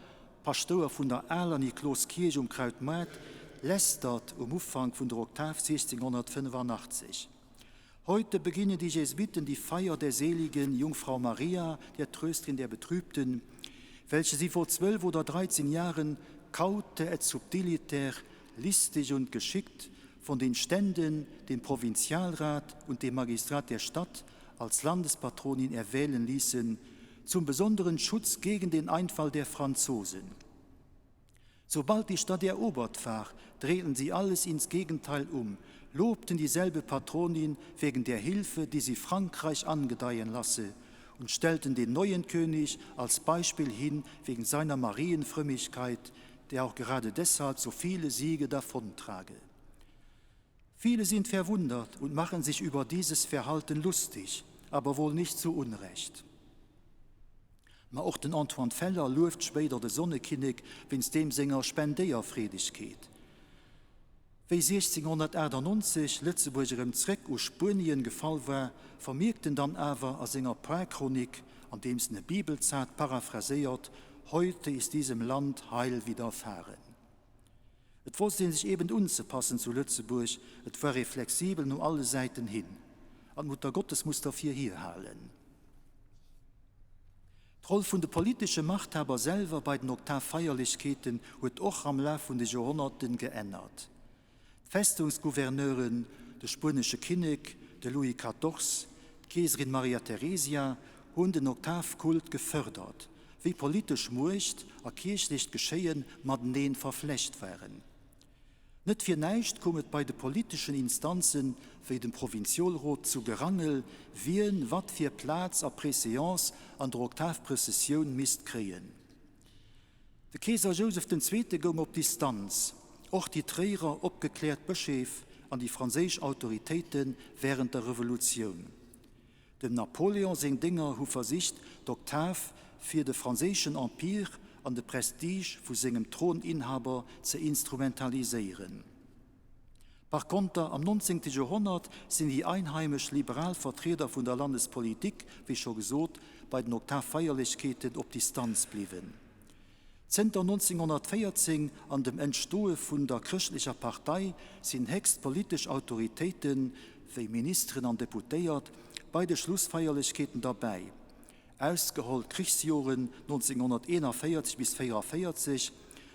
Paschtouer vun der aler Nikloskierch um Krautmaart, lästert um Ufank vun der Oktav 1685, Heute beginnen die Jesuiten die Feier der seligen Jungfrau Maria, der Trösterin der Betrübten, welche sie vor zwölf oder dreizehn Jahren caute et subtiliter, listig und geschickt von den Ständen, dem Provinzialrat und dem Magistrat der Stadt als Landespatronin erwählen ließen, zum besonderen Schutz gegen den Einfall der Franzosen. Sobald die Stadt erobert war, drehten sie alles ins Gegenteil um, lobten dieselbe Patronin wegen der Hilfe, die sie Frankreich angedeihen lasse, und stellten den neuen König als Beispiel hin wegen seiner Marienfrömmigkeit, der auch gerade deshalb so viele Siege davontrage. Viele sind verwundert und machen sich über dieses Verhalten lustig, aber wohl nicht zu Unrecht. Ma och den Antoine Feller lueft spéider de Sonnekinnek wéinst deem senger Spendéierfreedegkeet. Wéi 1698 Lëtzebuerg erëm zréck u Spuenien gefall war, vermierkt en dann awer a senger Poarchronik, andeems en e Bibelzat paraphraséiert, Heute ist diesem Land Heil widerfahren. Et wosst ee sech eben unzepassen zu Lëtzebuerg, et war ee flexibel no alle Säiten hin. An d'Muttergottes muss derfir hierhalen. D'Roll vun de politesche Machthaber selwer bei den Oktavfeierlechkeeten huet och am Laf vun de Joerhonnerten geännert. D'Festungsgouverneuren, de spuenesche Kinnek, de Louis quatorze, d'Keeserin Maria Theresia hunn den Oktavkult gefërdert, wéi politesch Muecht a kierchlecht Geschéie mateneen verflecht waren. Net fir näischt koum et bei de politeschen Instanzen, wéi dem Provinziolrot, zu Gerangel, wien wat fir Plaz a Préséance an der Oktavprëssessioun misst kréien. De Keeser Jousef den Zweete goung op Distanz, och déi Tréierer opgekläert Bëscheef an déi franséisch Autoritéite wärend der Revolutioun. Dem Napoléon seng Dénger hu versicht, d'Oktav fir de franséischen Empire an de Prestige vu sengem Throninhaber ze instrumentaliséieren. Par konter, am 19. Joerhonnert sinn déi einheimesch liberal Vertrieder vun der Landespolitik, wéi scho gesot, bei den Oktavfeierlechkeeten op Distanz bliwwen. Zënter 1914 an dem Entstoe vun der Chrëschtlecher Partei sinn héchst politesch Autoritéiten, wéi Ministeren an Deputéiert, bei de Schlussfeierlechkeeten derbäi. Ausgeholl d'Krichsjoren 1941 bis 44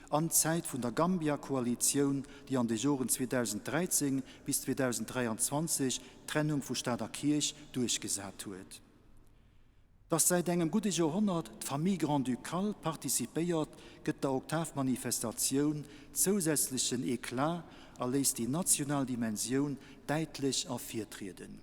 an d'Zäit vun der Gambia-Koalitioun, déi an de Joren 2013 bis 2023 d'Trennung vu Staat a Kierch duerchgesat huet. Datt säit engem gudde Joerhonnert d'Famille grand-ducale participéiert, gëtt der Oktavmanifestatioun zousätzlechen Eclat a léisst déi national Dimensioun däitlech ervirtrieden.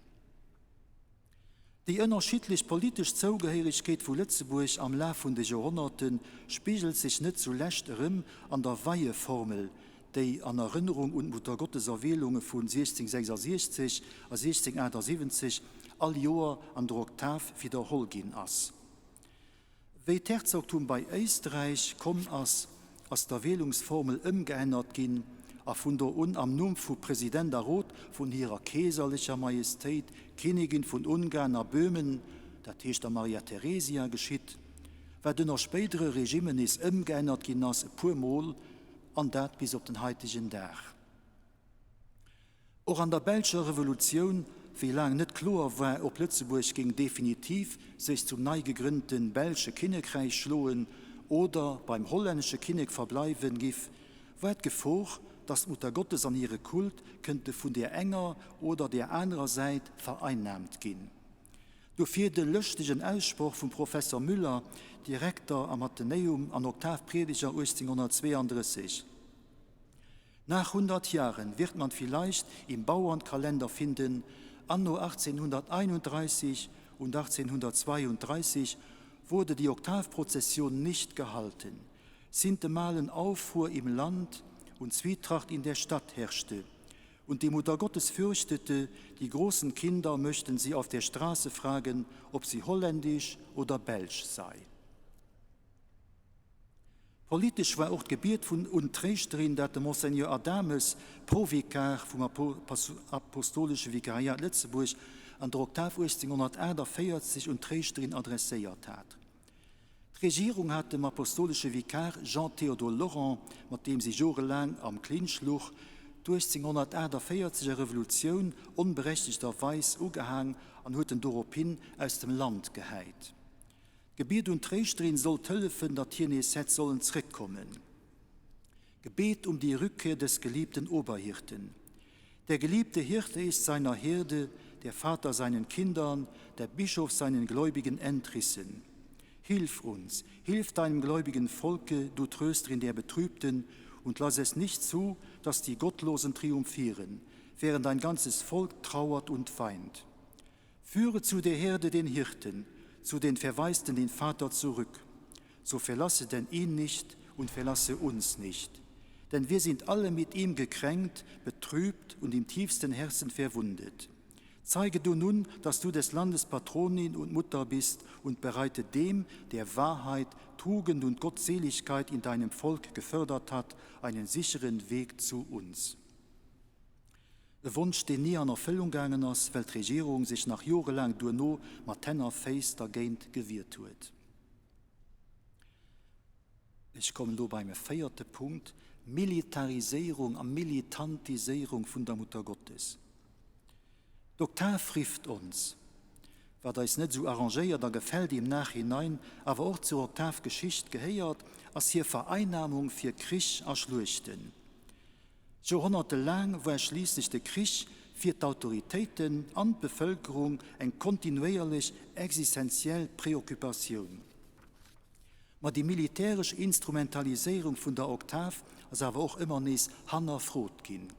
Déi ënnerschiddlech politesch Zougehéiregkeet vu Lëtzebuerg am Laf vun de Joerhonnerte spigelt sech net zulescht erëm an der Weieformel, déi an Erënnerung un d'Muttergotteserwielunge vu 1666 a 1678 all Joer an der Oktav widderholl ginn ass. Wéi d'Herzogtum bei Éisträich komm ass, ass d'Erwielungsformel ëmgeännert ginn a vun do un am Numm vu President a Rot vun hirer Keeserlecher Majestéit Kinnigin vun Ungarn a Böhmen, dat heescht der Maria Theresia, geschitt, wat ënner spéidere Regimmen nees ëmgeännert ginn ass, e puer Mol, an dat bis op den haitegen Dag. Och an der belscher Revolutioun, wéi laang net kloer war, ob Lëtzebuerg géing definitiv sech zum nei gegrënnte belsche Kinnekräich schloen oder beim hollännesche Kinnek verbleiwen giff, war d'Gefor, datt d'Muttergottes an hire Kult kënnte vun där enger oder där anerer Säit vereinnahmt ginn. Dofir de lëschtegen Aussproch vum Professor Müller, Direkter am Athenäum an Oktavpriedeger 1832. Nach 100 Jahren wird man vielleicht im Bauernkalender finden, anno 1831 und 1832 wurde die Oktavprozession nicht gehalten. Sintemalen Aufruhr im Land und Zwietracht in der Stadt herrschte. Und die Mutter Gottes fürchtete, die großen Kinder möchten sie auf der Straße fragen, ob sie holländisch oder belsch sei. Politesch war och d'Gebiet vun un d'Tréischterin, dat de Monseigneur Adames, Provikar vum Apostolesche Vikariat Lëtzebuerg, an der Oktav 1848 un d'Tréischterin adresséiert hat. D'Regierung hat dem Apostolesche Vikar Jean-Théodore Lorent, mat deem si jorelaang am Clinch luch, d'1848 er Revolutioun onberechtegterweis ugehaang an huet en dorophin aus dem Land gehäit. D'Gebiet un d'Tréischterin sollt hëllefen, datt hien nees hätt sollen zréckkommen. Gebet um die Rückkehr des geliebten Oberhirten. Der geliebte Hirte ist seiner Herde, der Vater seinen Kindern, der Bischof seinen Gläubigen entrissen. Hilf uns, hilf deinem gläubigen Volke, du Trösterin der Betrübten, und lass es nicht zu, dass die Gottlosen triumphieren, während dein ganzes Volk trauert und weint. Führe zu der Herde den Hirten, zu den Verwaisten den Vater zurück. So verlasse denn ihn nicht und verlasse uns nicht. Denn wir sind alle mit ihm gekränkt, betrübt und im tiefsten Herzen verwundet. Zeige du nun, dass du des Landes Patronin und Mutter bist und bereite dem, der Wahrheit, Tugend und Gottseligkeit in deinem Volk gefördert hat, einen sicheren Weg zu uns. E Wonsch, deen ni an Erfëllung gaangen ass, well d'Regierung sech nach jorelaang duerno mat Hänn a Féiss dergéint gewiert huet. Ech kommen do beim véierte Punkt, Militariséierung a Militantiséierung vun der Muttergottes. D'Oktav rifft ons, wat eis net esou arrangéiert a gefält im Nachhinein, awer och zur Oktavgeschicht gehéiert, ass hir Vereinnahmung fir Krich a Schluechten. Joerhonnerte laang war schliisslech de Krich fir d'Autoritéiten an d'Bevëlkerung eng kontinuéierlech existenziell Preoccupatioun. Ma déi militäresch Instrumentaliséierung vun der Oktav ass awer och ëmmer nees hannerfrot ginn.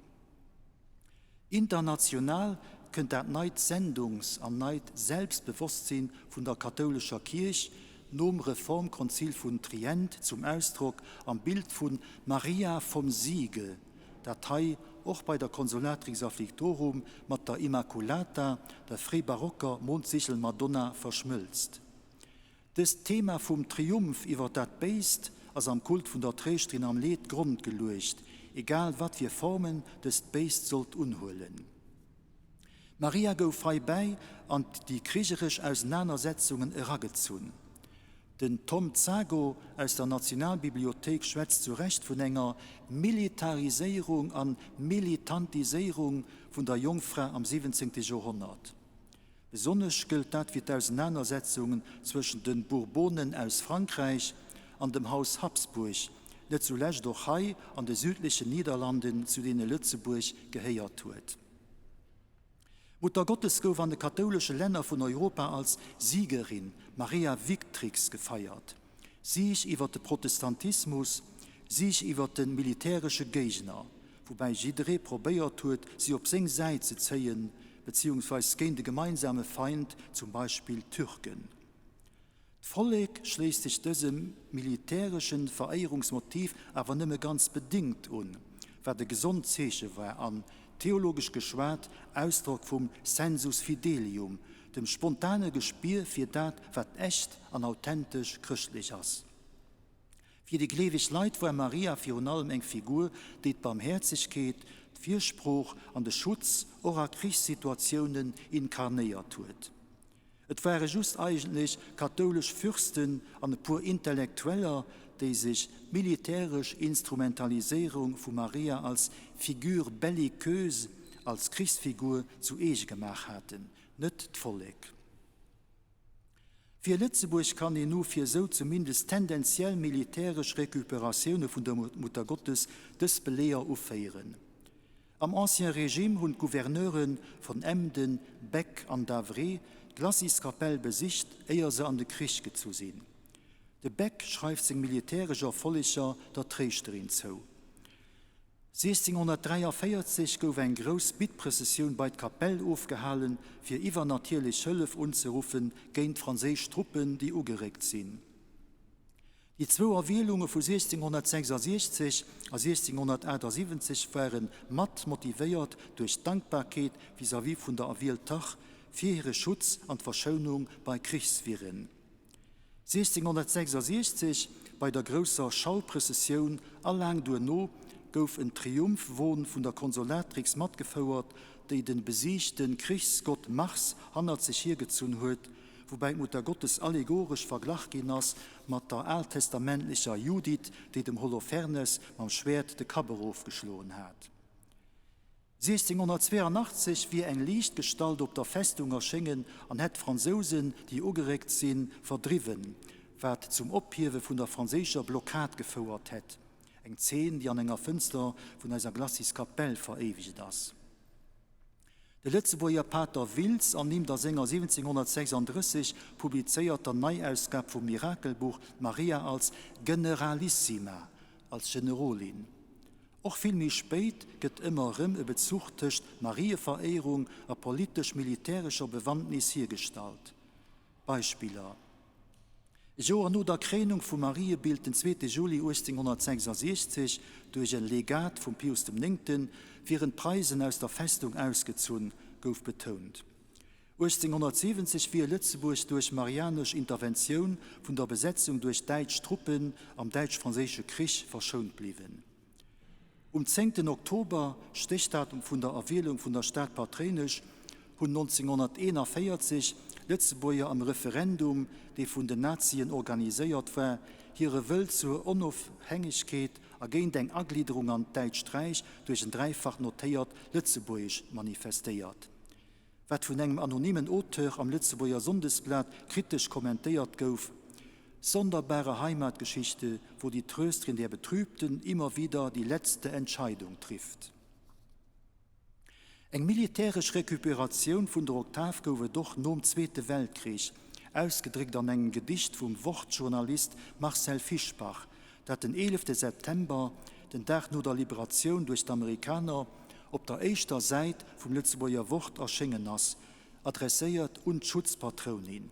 International kënnt dat neit Sendungs an neit Selbstbewosstsinn vun der kathoulescher Kierch. nom Reformkonzil vun Trient zum Ausdrock am Bild vu Maria vom Siege, dat hei och bei der Consolatrix Afflictorum mat der Immaculata, der fréibarocker Mondsichel-Madonna, verschmëlzt. Dëst Thema vum Triumph iwwer dat Béist ass am Kult vun der Tréischterin am Leed d'Grond geluecht, egal wat fir Formen dëst Béist sollt unhuelen. D'Maria gouf heibäi an déi krigeresch Ausenanersetzungen eragezunn. Den Tom Zago aus der Nationalbibliothéik schwätzt zu Recht vun enger Militariséierung an Militantiséierung vun der Jongfra am 17. Joerhonnert. Besonnesch gëllt dat fir d'Ausenanersetzungen zwëschen de Bourbonen aus Frankräich an dem Haus Habsburg, net zulescht och hei an de südlechen Niederlanden, zu deene Lëtzebuerg gehéiert huet. D'Muttergottes gouf an de kathoulesche Länner vun Europa als Siegerin, Maria Victrix, gefeiert. Sieg iwwer de Protestantismus, Sieg iwwer de militäresche Géigner, woubäi jidderee probéiert huet, si op seng Säit ze zéien, beziehungsweis géint e gemeinsame Feind, zum Beispill d'Türken. D'Vollek schléisst sech dësem militäresche Veréierungsmotiv awer nëmme ganz bedéngt un, wat e gesond Zeeche war an, theologesch geschwat, Ausdrock vum sensus fidelium, dem spontane Gespier fir dat, wat echt an authentesch chrëschtlech ass. Fir déi gleeweg Leit war Maria virun allem eng Figur, déi d'Barmhäerzegkeet, d'Firsprooch an de Schutz och a Krichssituatiounen inkarnéiert huet. Et ware just eigentlech kathoulesch Fürsten an e puer Intellektueller, déi sech d'militäresch Instrumentaliséierung vu Maria als Figure belliqueuse, als Krichsfigur zu eege gemaach haten, net d'Vollek. Fir Lëtzebuerg kann een nu fir esou zumindest tendenziell militäresch Recuperatioune vun der Muttergottes dës Beleeër uféieren. Am Ancien Régime hunn d'Gouverneure von Emden, Beck an d'Avré d'Glaciskapell besicht, éier se an de Krich gezu sinn. De Beck schreift seng militäresch Erfolleger der Tréischterin zou. 1643 gouf eng grouss Bittprëssessioun bei d'Kapell ofgehalen, fir iwwernatierlech Hëllef unzeruffe géint d'franséisch Truppen, déi ugeréckt sinn. Déi zwou Erwielunge vu 1666 a 1678 ware mat motivéiert duerch d'Dankbarkeet vis-à-vis vun der Erwielter fir hire Schutz an d'Verschounung bei Krichswirren. 1666, bei der grousser Schauprëssessioun a laang duerno, gouf en Triumphwon vun der Consolatrix matgefouert, déi de besiegte Krichsgott Mars hannert sech hiergezunn huet, woubäi d'Muttergottes allegoresch verglach ginn ass mat der altestamentlecher Judith, déi dem Holofernes mam Schwäert de Kapp erofgeschloen hat. 1682 wier eng Liichtgestalt op der Festung erschéngen an hätt d'Fransousen, déi ugeréckt sinn, verdriwwen, wat zum Ophiewe vun der franséischer Blockad gefouert hätt, eng Zeen, déi an enger Fënster vun eiser Glacis-Kapell veréiwegt ass. De Lëtzebuerger Pater Wiltz ernimmt a senger 1736 publizéierter Neiausgab vum Mirakelbuch d'Maria als Generalissima, als Generolin. Och vill méi spéit gëtt ëmmer erëm e Bezuch tëscht Marieveréierung a politesch-militärescher Bewandtnis hiergestallt. Beispiller, E Joer no der Kréinung vum Mariebild, den zweete Juli 1866, duerch e Legat vum Pius dem Néngten, wieren d'Preisen aus der Festung ausgezunn, gouf betount. 1870 wier Lëtzebuerg duerch marianesch Interventioun vun der Besetzung duerch däitsch Truppen am Däitsch-Franséische Krich verschount bliwwen. Um zéngten Oktober, Stéchdatum vun der Erwielung vun der Stadpatréinesch, hunn 1941 Lëtzebuerger am Referendum, dee vun den Nazien organiséiert war, hire Wëll zur Onofhängegkeet a géint eng Aglidderung an d'Däitscht Räich duerch en dräifach notéiert Lëtzebuergesch manifestéiert. Wat vun engem anonymen Auteur am Lëtzebuerger Sonndesblat kritesch kommentéiert gouf, Sonderbare Heimatgeschichte, wo die Trösterin der Betrübten immer wieder die letzte Entscheidung trifft. Eng militäresch Recuperatioun vun der Oktav gouf et och nom Zweete Weltkrich, ausgedréckt an engem Gedicht vum Wort-Journalist Marcel Fischbach, dat den 11 September, den Dag no der Liberatioun duerch d'Amerikaner, op der éischter Säit vum Lëtzebuerger Wort erschéngen ass, adresséiert un d'Schutzpatrounin.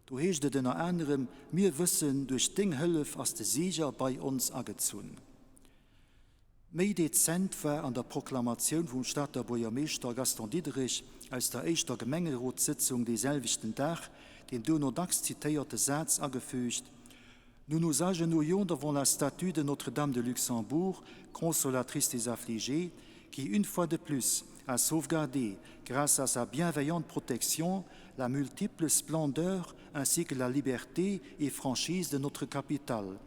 Do heescht et ënner anerem, Mir wëssen, duerch deng Hëllef ass de Sieger bei ons agezunn. Méi dezent war an der Proklamatioun vum Stater Buergermeeschter Gaston Diderich aus der éischter Gemengerotssëtzung dee selwechten Dag deen duerno dacks zitéierte Saz agefügt, Nous nous agenouillons devant la statue de Notre-Dame de Luxembourg, consolatrice des affligés, qui, une fois de plus, a sauvegardé, grâce à sa bienveillante protection, la multiple splendeur ainsi que la liberté et franchise de notre capitale.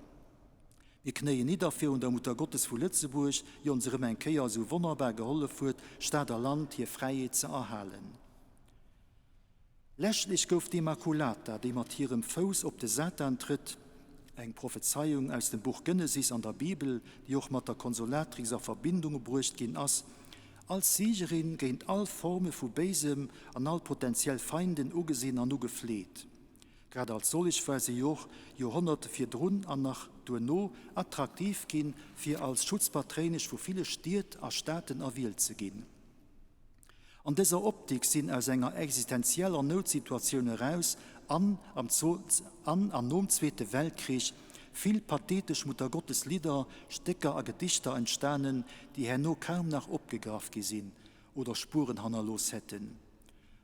Mir knéien nidder virun der Muttergottes vu Lëtzebuerg, déi ons erëm eng Kéier esou wonnerbar gehollef huet, Stad a Land hir Fräiheet ze erhalen. Läschtlech gouf d'Immaculata, déi mat hirem Fouss op de Satan trëtt, eng Prophezeiung aus dem Buch Genesis an der Bibel, déi och mat der Consolatrix a Verbindung bruecht ginn ass, als Siegerin géint all Forme vu Béisem an all potentiell Feinden ugesinn an ugefleet. Grad als sollech war si och Joerhonnerte virdrun an nach duerno attraktiv ginn, fir als Schutzpatréinesch vu ville Stied a Staaten erwielt ze ginn. An dëser Optik sinn aus enger existenzieller Noutsituatioun eraus an am an an nom Zweete Weltkrich vill pathetesch Muttergottes-Lidder, Stécker a Gedichter entstanen, déi herno kaum nach opgegraff gi sinn oder Spueren hannerlooss hätten.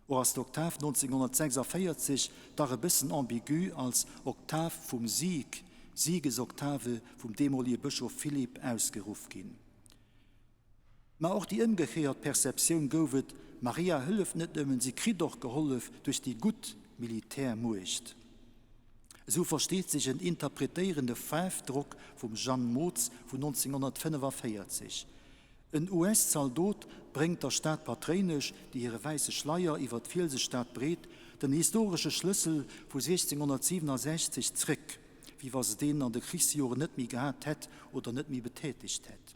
Och ass d'Oktav 1946 dach e bëssen ambigu als Oktav vum Sieg, Siegesoktave vum deemolige Bëschof Philippe ausgeruff ginn. Ma och déi ëmgekéiert Perceptioun gouf et, Maria hëlleft net nëmmen, si kritt och gehollef duerch déi gutt Militärmuecht. Esou versteet sech en interpretéierende Faarfdrock vum Jeanne Mootz vun 1945. En US-Zaldot bréngt der Stad Patréinesch, déi hire wäisse Schleier iwwer d'Fielsestad breet, den historesche Schlëssel vu 1667 zréck, wéi wa se deen an de Krichsjoren net méi gehat hätt oder net méi betätegt hätt.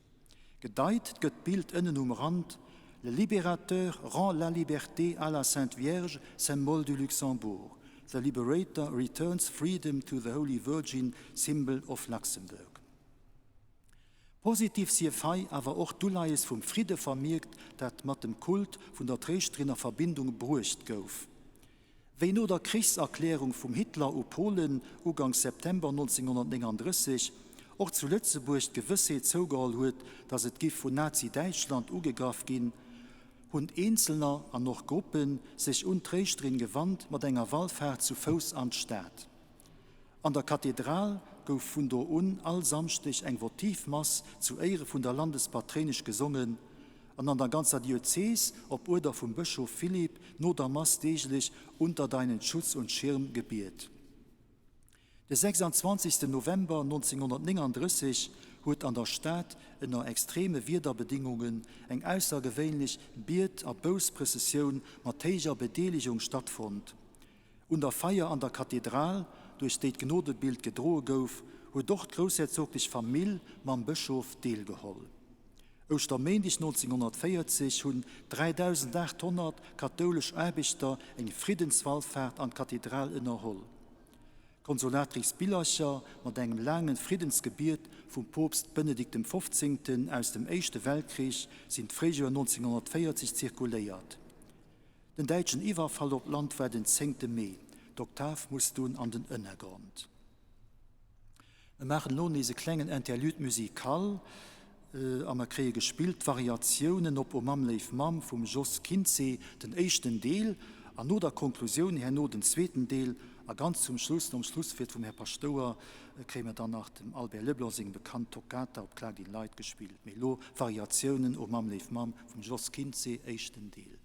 Gedeit gëtt d'Bild ënnen um Rand, Le libérateur rend la liberté à la Sainte Vierge, symbole du Luxembourg. The liberator returns freedom to the Holy Virgin, symbol of Luxembourg. Positiv sief hei awer och d'Uleies vum Fridde vermierkt, dat mat dem Kult vun der Tréischterin a Verbindung bruecht gouf. Wéi no der Krichserklärung vum Hitler u Polen uganks September 1939 och zu Lëtzebuerg d'Gewëssheet zougeholl huet, datt et giff vun Nazi-Däitschland ugegraff ginn, hunn Eenzelner an och Gruppe sech un d'Tréischterin gewannt mat enger Wallfaart zu Fouss an d'Stad. An der Kathedral gouf vun do un all Samschdeg eng Votivmass zu Éiere vun der Landespatréinesch gesongen an an der ganzer Diözees op Uerder vum Bëschof Philippe no der Mass deeglech Unter deinen Schutz und Schirm gebiet. De 26 November 1939 huet an der Stad ënner extreme Wiederbedingungen eng aussergewéinlech Biet a Boussprëssessioun mat héijer Bedeelegung stattfonnt. Un der Feier an der Kathedral, duerch déi d'Gnodebild gedroe gouf, huet och d'groussherzoglech Famill mam Bëschof deelgeholl. Ouschterméindeg 1940 hunn 3.800 kathoulesch Aarbechter eng Friddenswallfaart an d'Kathedral ënnerholl. Consolatrix Billercher mat engem laange Friddensgebiet vum Poopst Benedikt dem Fofzéngten aus dem Éischte Weltkrich sinn d'Fréijoer 1940 zirkuléiert. Den däitschen Iwwerfall op d'Land war den zéngte Mee. D'Oktav muss dunn an den Ënnergrond. Mer maachen elo nees e klengen Interlude musical a mer kréie gespillt d'Variatiounen op O Mamm, léif Mamm vum Jos Kinzé, den éischten Deel, an no der Konklusioun herno den zweeten Deel a ganz zum Schluss, nom Schlusswuert vum Här Paschtouer, kréie mer dann nach dem Albert Leblanc seng bekannt Toccata op Klag din Leit gespillt. Mee elo Variatiounen O Mamm, léif Mamm vum Jos Kinzé, éischten Deel.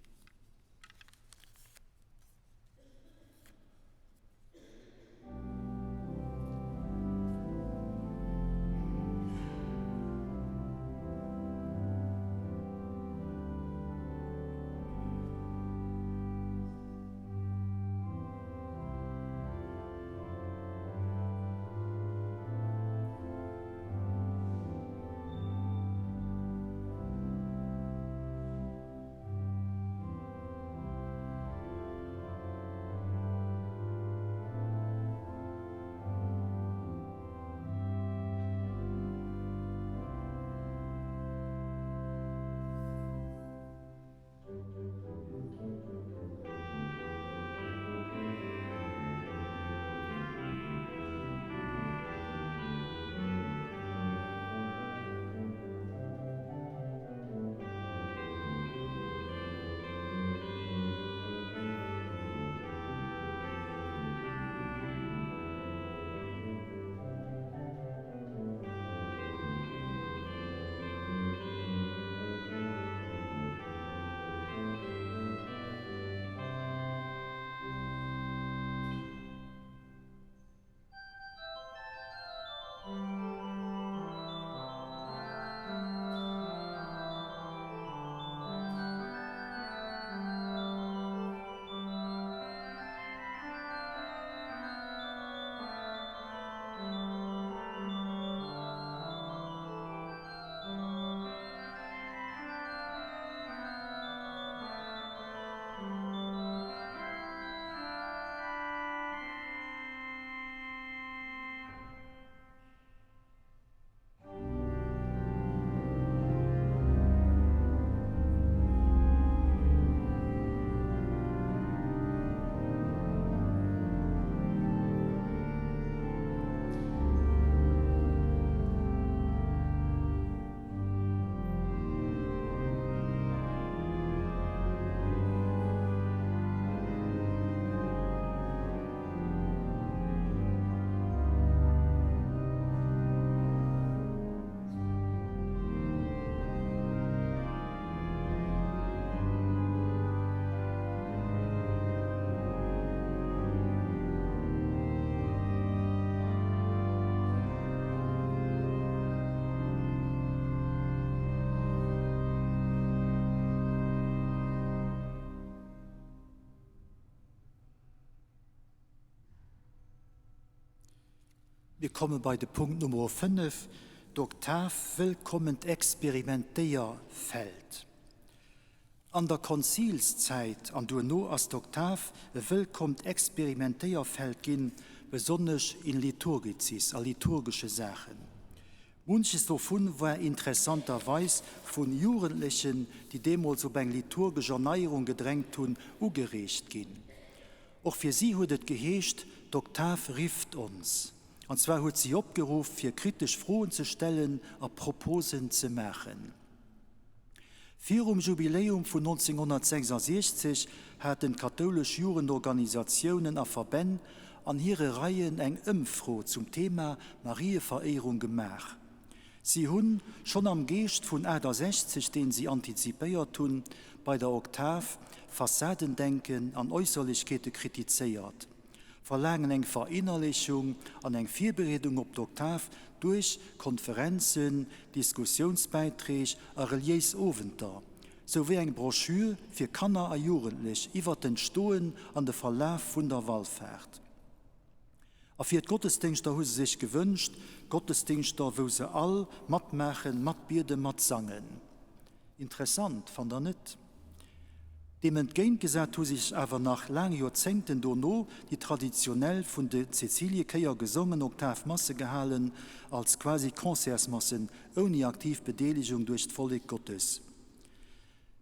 Mir komme bei de Punkt Nummer 5, d'Oktav wëllkommend Experimentéierfeld. An der Konzilszäit an duerno ass d'Oktav e wëllkommt Experimentéierfeld ginn, besonnesch in liturgicis, a liturgesche Saachen. Munches dovun war interessanterweis vun Jugendlechen, déi deemools op eng liturgesch Erneierung gedrängt hunn, ugereegt ginn. Och fir si huet et geheescht, D'Oktav rifft ons. An zwar huet si opgeruff, fir kritesch Froen ze stellen a Proposen ze maachen. Virum Jubiläum vun 1966 haten d'kathoulesch Jugendorganisatiounen a Verbänn an hire Reien eng Ëmfro zum Thema Marieveréierung gemaach. Si hunn, schonn am Geescht vun 68, deen si antizipéiert hunn, bei der Oktav Fassadendenken an Äusserlechkeete kritizéiert. verlaangen eng Verinnerlechung an eng Virbereedung op d'Oktav duerch Konferenzen, Diskussiounsbäiträg a reliéis Owenter, souwéi eng Broschür fir Kanner a Jugendlech iwwer d'Entstoen an de Verlaf vun der Wallfaart. A fir d'Gottesdéngschter hu se sech gewënscht, Gottesdéngschter, wou se all matmaachen, matbieden, matsangen. Interessant, fannt der net? Deem entgéintgesat hu sech awer nach laang Joerzéngten dono déi traditionell vun de Cäciliechéier gesongen Oktavmasse gehalen, als quasi Concertsmassen ouni aktiv Bedeelegung duerch d'Vollek Gottes.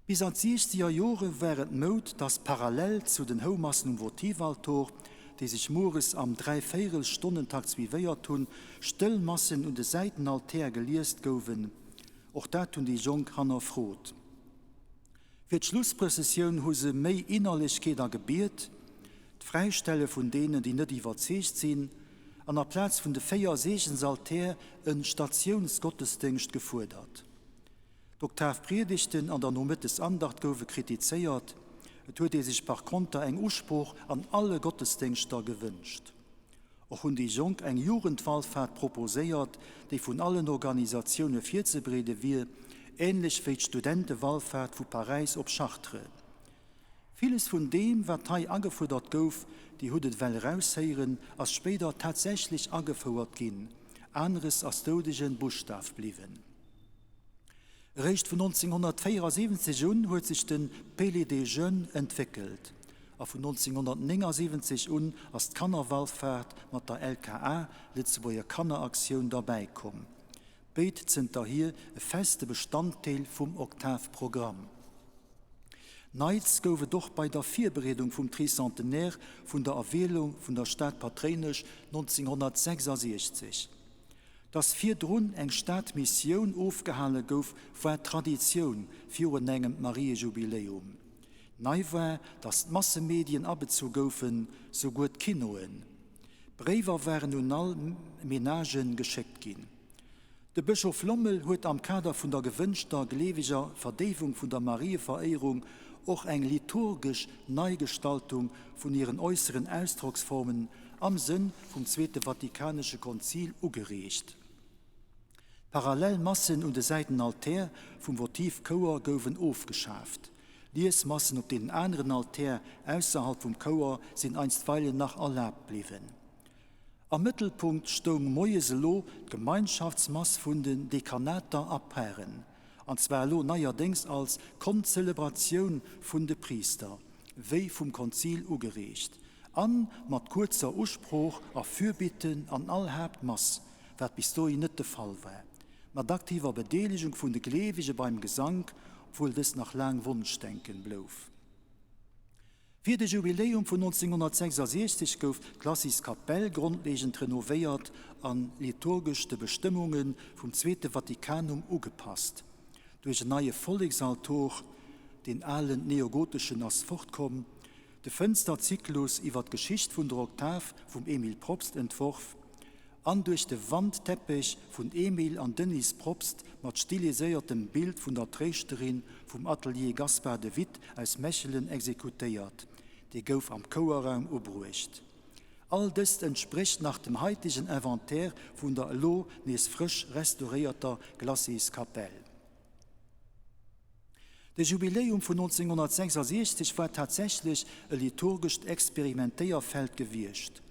Bis an d'siechzeger Jore war et Moud, datt parallel zu den Houmassen um Votivaltor, déi sech mueres am Dräivéierelstonnentakt suivéiert hunn, stëll Massen un de Säitenaltär geliest gouwen. Och dat hunn déi Jonk hannerfrot. Fir d'Schlussprëssessioun hu se méi Innerlechkeet a Gebiet, d'Fräistelle vun deenen, déi net iwwerzeegt sinn, an aplaz vun de 4 Seegensaltär en Statiounsgottesdéngscht gefuerdert. D'Oktavpriedegten an der Nomëttesandacht gouwe kritizéiert, et huet ee sech par konter eng Usprooch an alle Gottesdéngschter gewënscht. Och hunn déi Jonk eng Jugendwallfaart proposéiert, déi vun allen Organisatioune virzebereede wier, änlech wéi d'Studentewallfaart vu Paräis op Chartres. Villes vun deem, wat hei agefuerdert gouf, Dir hutt et ewell eraushéieren, ass spéider tatsächlech agefouert ginn, aneres ass doudegen Buschtaf bliwwen. Eréischt vun 1974 un huet sech de Palais des Jeunes entwéckelt a vun 1979 un ass d'Kannerwallfaart mat der LKA, Lëtzebuerger Kanneraktioun, derbäi komm. Béid zënterhier e feste Bestanddeel vum Oktavprogramm. Neits gouf et och bei der Virbereedung vum Tricentenaire vun der Erwielung vun der Stadpatréinesch 1966. Dass virdrun eng Stadmissioun ofgehale gouf, war Traditioun virun engem Mariejubiläum. Nei war, dass d'Massemedien abezu goufen, souguer d'Kinoen. Bréiwer waren un all Menagen geschéckt ginn. De Bëschof Lommel huet am Kader vun der gewënschter gleeweger Verdéiwung vun der Marieveréierung och eng liturgesch Neigestaltung vun hiren äusseren Ausdrocksformen am Sënn vum Zweete Vatikanesche Konzil ugereegt. D'parallel Massen un de Säitenaltär vum Votivchouer gouwen ofgeschaaft. Liesmassen op deenen aneren Altär ausserhalb vum Chouer sinn einstweilen nach erlaabt bliwwen. Am Mëttelpunkt stoung moies elo d'Gemeinschaftsmass vun den Dekanater a Paren, an zwar elo neierdéngs als Konzelebratioun vun de Priister, wéi vum Konzil ugereegt, a mat kuerzer Usprooch a Fürbitten an all Haaptmass, wat bis dohin net de Fall war, mat aktiver Bedeelegung vun de Gleewege beim Gesank, obwuel dëst nach laang Wonschdenken blouf. Fir de Jubiläum vun 1966 gouf d'Glacis-Kapell grondlegend renovéiert an liturgesch de Bestëmmunge vum Zweete Vatikanum ugepasst. Duerch en neie Volleksaltor, deen alen neogoteschen ass fortkomm, de Fënsterzyklus iwwer d'Geschicht vun der Oktav vum Emil Probst entworf, an duerch de Wandteppech vun Emil an Denise Probst mat stiliséiertem Bild vun der Tréischterin vum Atelier Gaspard de Witt aus Mechelen exekutéiert, dee gouf am Chouerraum ubruecht. All dëst entsprécht nach dem haitegen Inventaire vun der elo nees frësch restauréierter Glacis-Kapell. De Jubiläum vun 1966 war tatsächlech e liturgescht Experimentéierfeld gewiescht.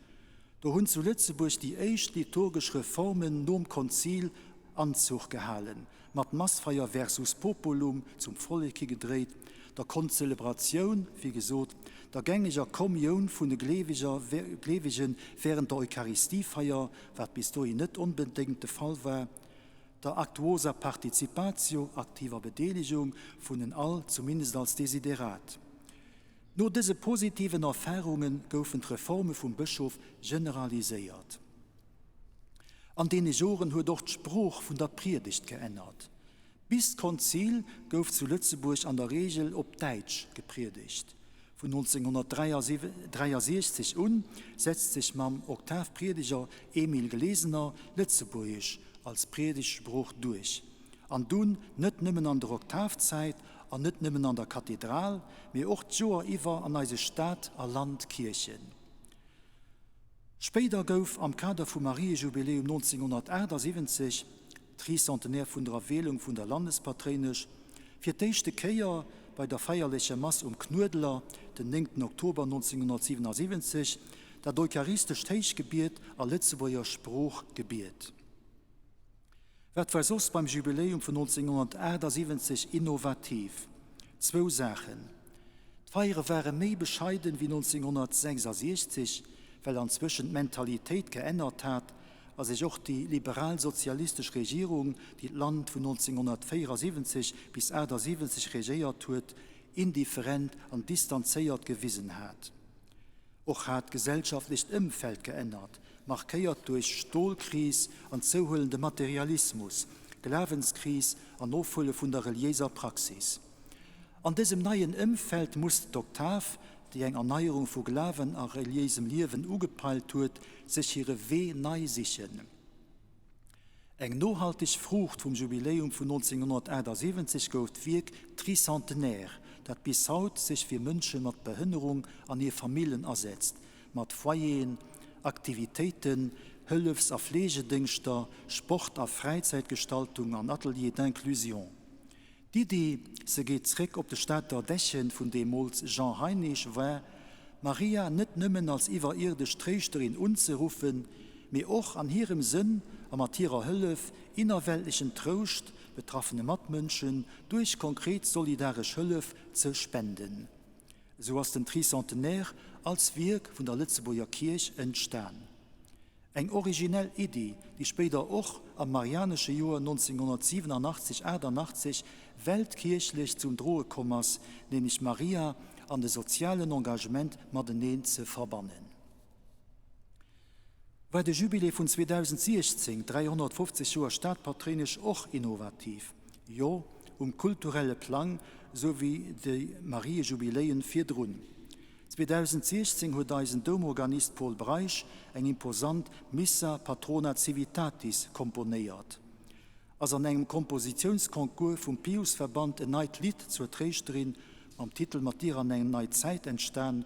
Do hunn zu Lëtzebuerg déi éischt liturgesch Reformen nom Konzil Anzuch gehalen, mat Massfeier versus Populum, zum Vollek higedréit, der Konzelebratioun, wéi gesot, der gängeger Kommioun vun de Gleeweger, Gleewegen wärend der Eucharistiefeier, wat bis dohin net onbedéngt de Fall war, der actuosa participatio, aktiver Bedeelegung vun en all, zumindest als Desiderat. No dëse positiven Erfarunge goufen d'Reforme vum Bëschof generaliséiert. An deene Joren huet och d'Sprooch vun der Priedegt geännert. Bis d'Konzil gouf zu Lëtzebuerg an der Reegel op Däitsch gepriedegt. Vun 1963 un setzt sech mam Oktavpriedeger Emil Glesener Lëtzebuergesch als Priedegtsprooch duerch. An dunn net nëmmen an der Oktavzäit an net nëmmen an der Kathedral, mee och d'Joer iwwer an eise Stad a Landkierchen. Spéider gouf am Kader vum Mariejubiläum 1978, Tricentenaire vun der Erwielung vun der Landespatréinesch, fir d'éischte Kéier bei der feierlecher Mass um Knuedler den 9 Oktober 1977 dat eucharistescht Héichgebiet a Lëtzebuerger Sprooch gebiet. Wat war soss beim Jubiläum vun 1978 innovativ? Zwou Saachen, D'Feiere ware méi bescheiden wéi 1966, well anzwëschen d'Mentalitéit geännert hat a sech och déi liberal-sozialistesch Regierung, déi d'Land vun 1974 bis 78 regéiert huet, indifferent an distanzéiert gewisen hat. Och hat d'gesellschaftlecht Ëmfeld geännert, markéiert duerch Stolkris an zouhuelende Materialismus, Glawenskris an Ofhuele vun der reliéiser Praxis. An dësem neien Ëmfeld musst d'Oktav, déi eng Erneierung vu Glawen a reliéisem Liewen ugepeilt huet, sech hire Wee nei sichen. Eng nohalteg Fruucht vum Jubiläum vun 1978 gouf d'Wierk Tricentenaire, dat bis haut sech fir Mënsche mat Behënnerung an hir Famillen asetzt, mat Foyeren, Aktivitéiten, Hëllefs a Fleegedéngschter, Sport a Fräizäitgestaltung an Ateliers d'inclusion. D'Iddi, se geet zréck op de Stater Dechen vun deemools Jean Heinisch, war, Maria net nëmmen als iwwerierdesch Tréischterin unzeruffen, mee och an hirem Sënn a mat hirer Hëllef innerweltlechen Trouscht betraffene Matmënschen duerch konkret solidaresch Hëllef ze spenden. Esou ass den Tricentenaire als Wierk vun der Lëtzebuerger Kierch entstan. Eng originell Iddi, déi spéider och am marianesche Joer 1987, 88 weltkierchlech zum Droe komm ass, nämlech Maria an de sozialen Engagement mateneen ze verbannen. War de Jubilé vun 2016, 350 Joer Stadpatréinesch, och innovativ? Jo, um kulturelle Plang, sou wéi déi Mariejubiléien virdrun. 2016 huet eisen Doumorganist Pol Breisch eng imposant Missa Patrona Civitatis komponéiert. Ass an engem Kompositiounsconcours vum Piusverband en neit Lidd zur Tréischterin mam Titel Mat dir an eng nei Zäit entstan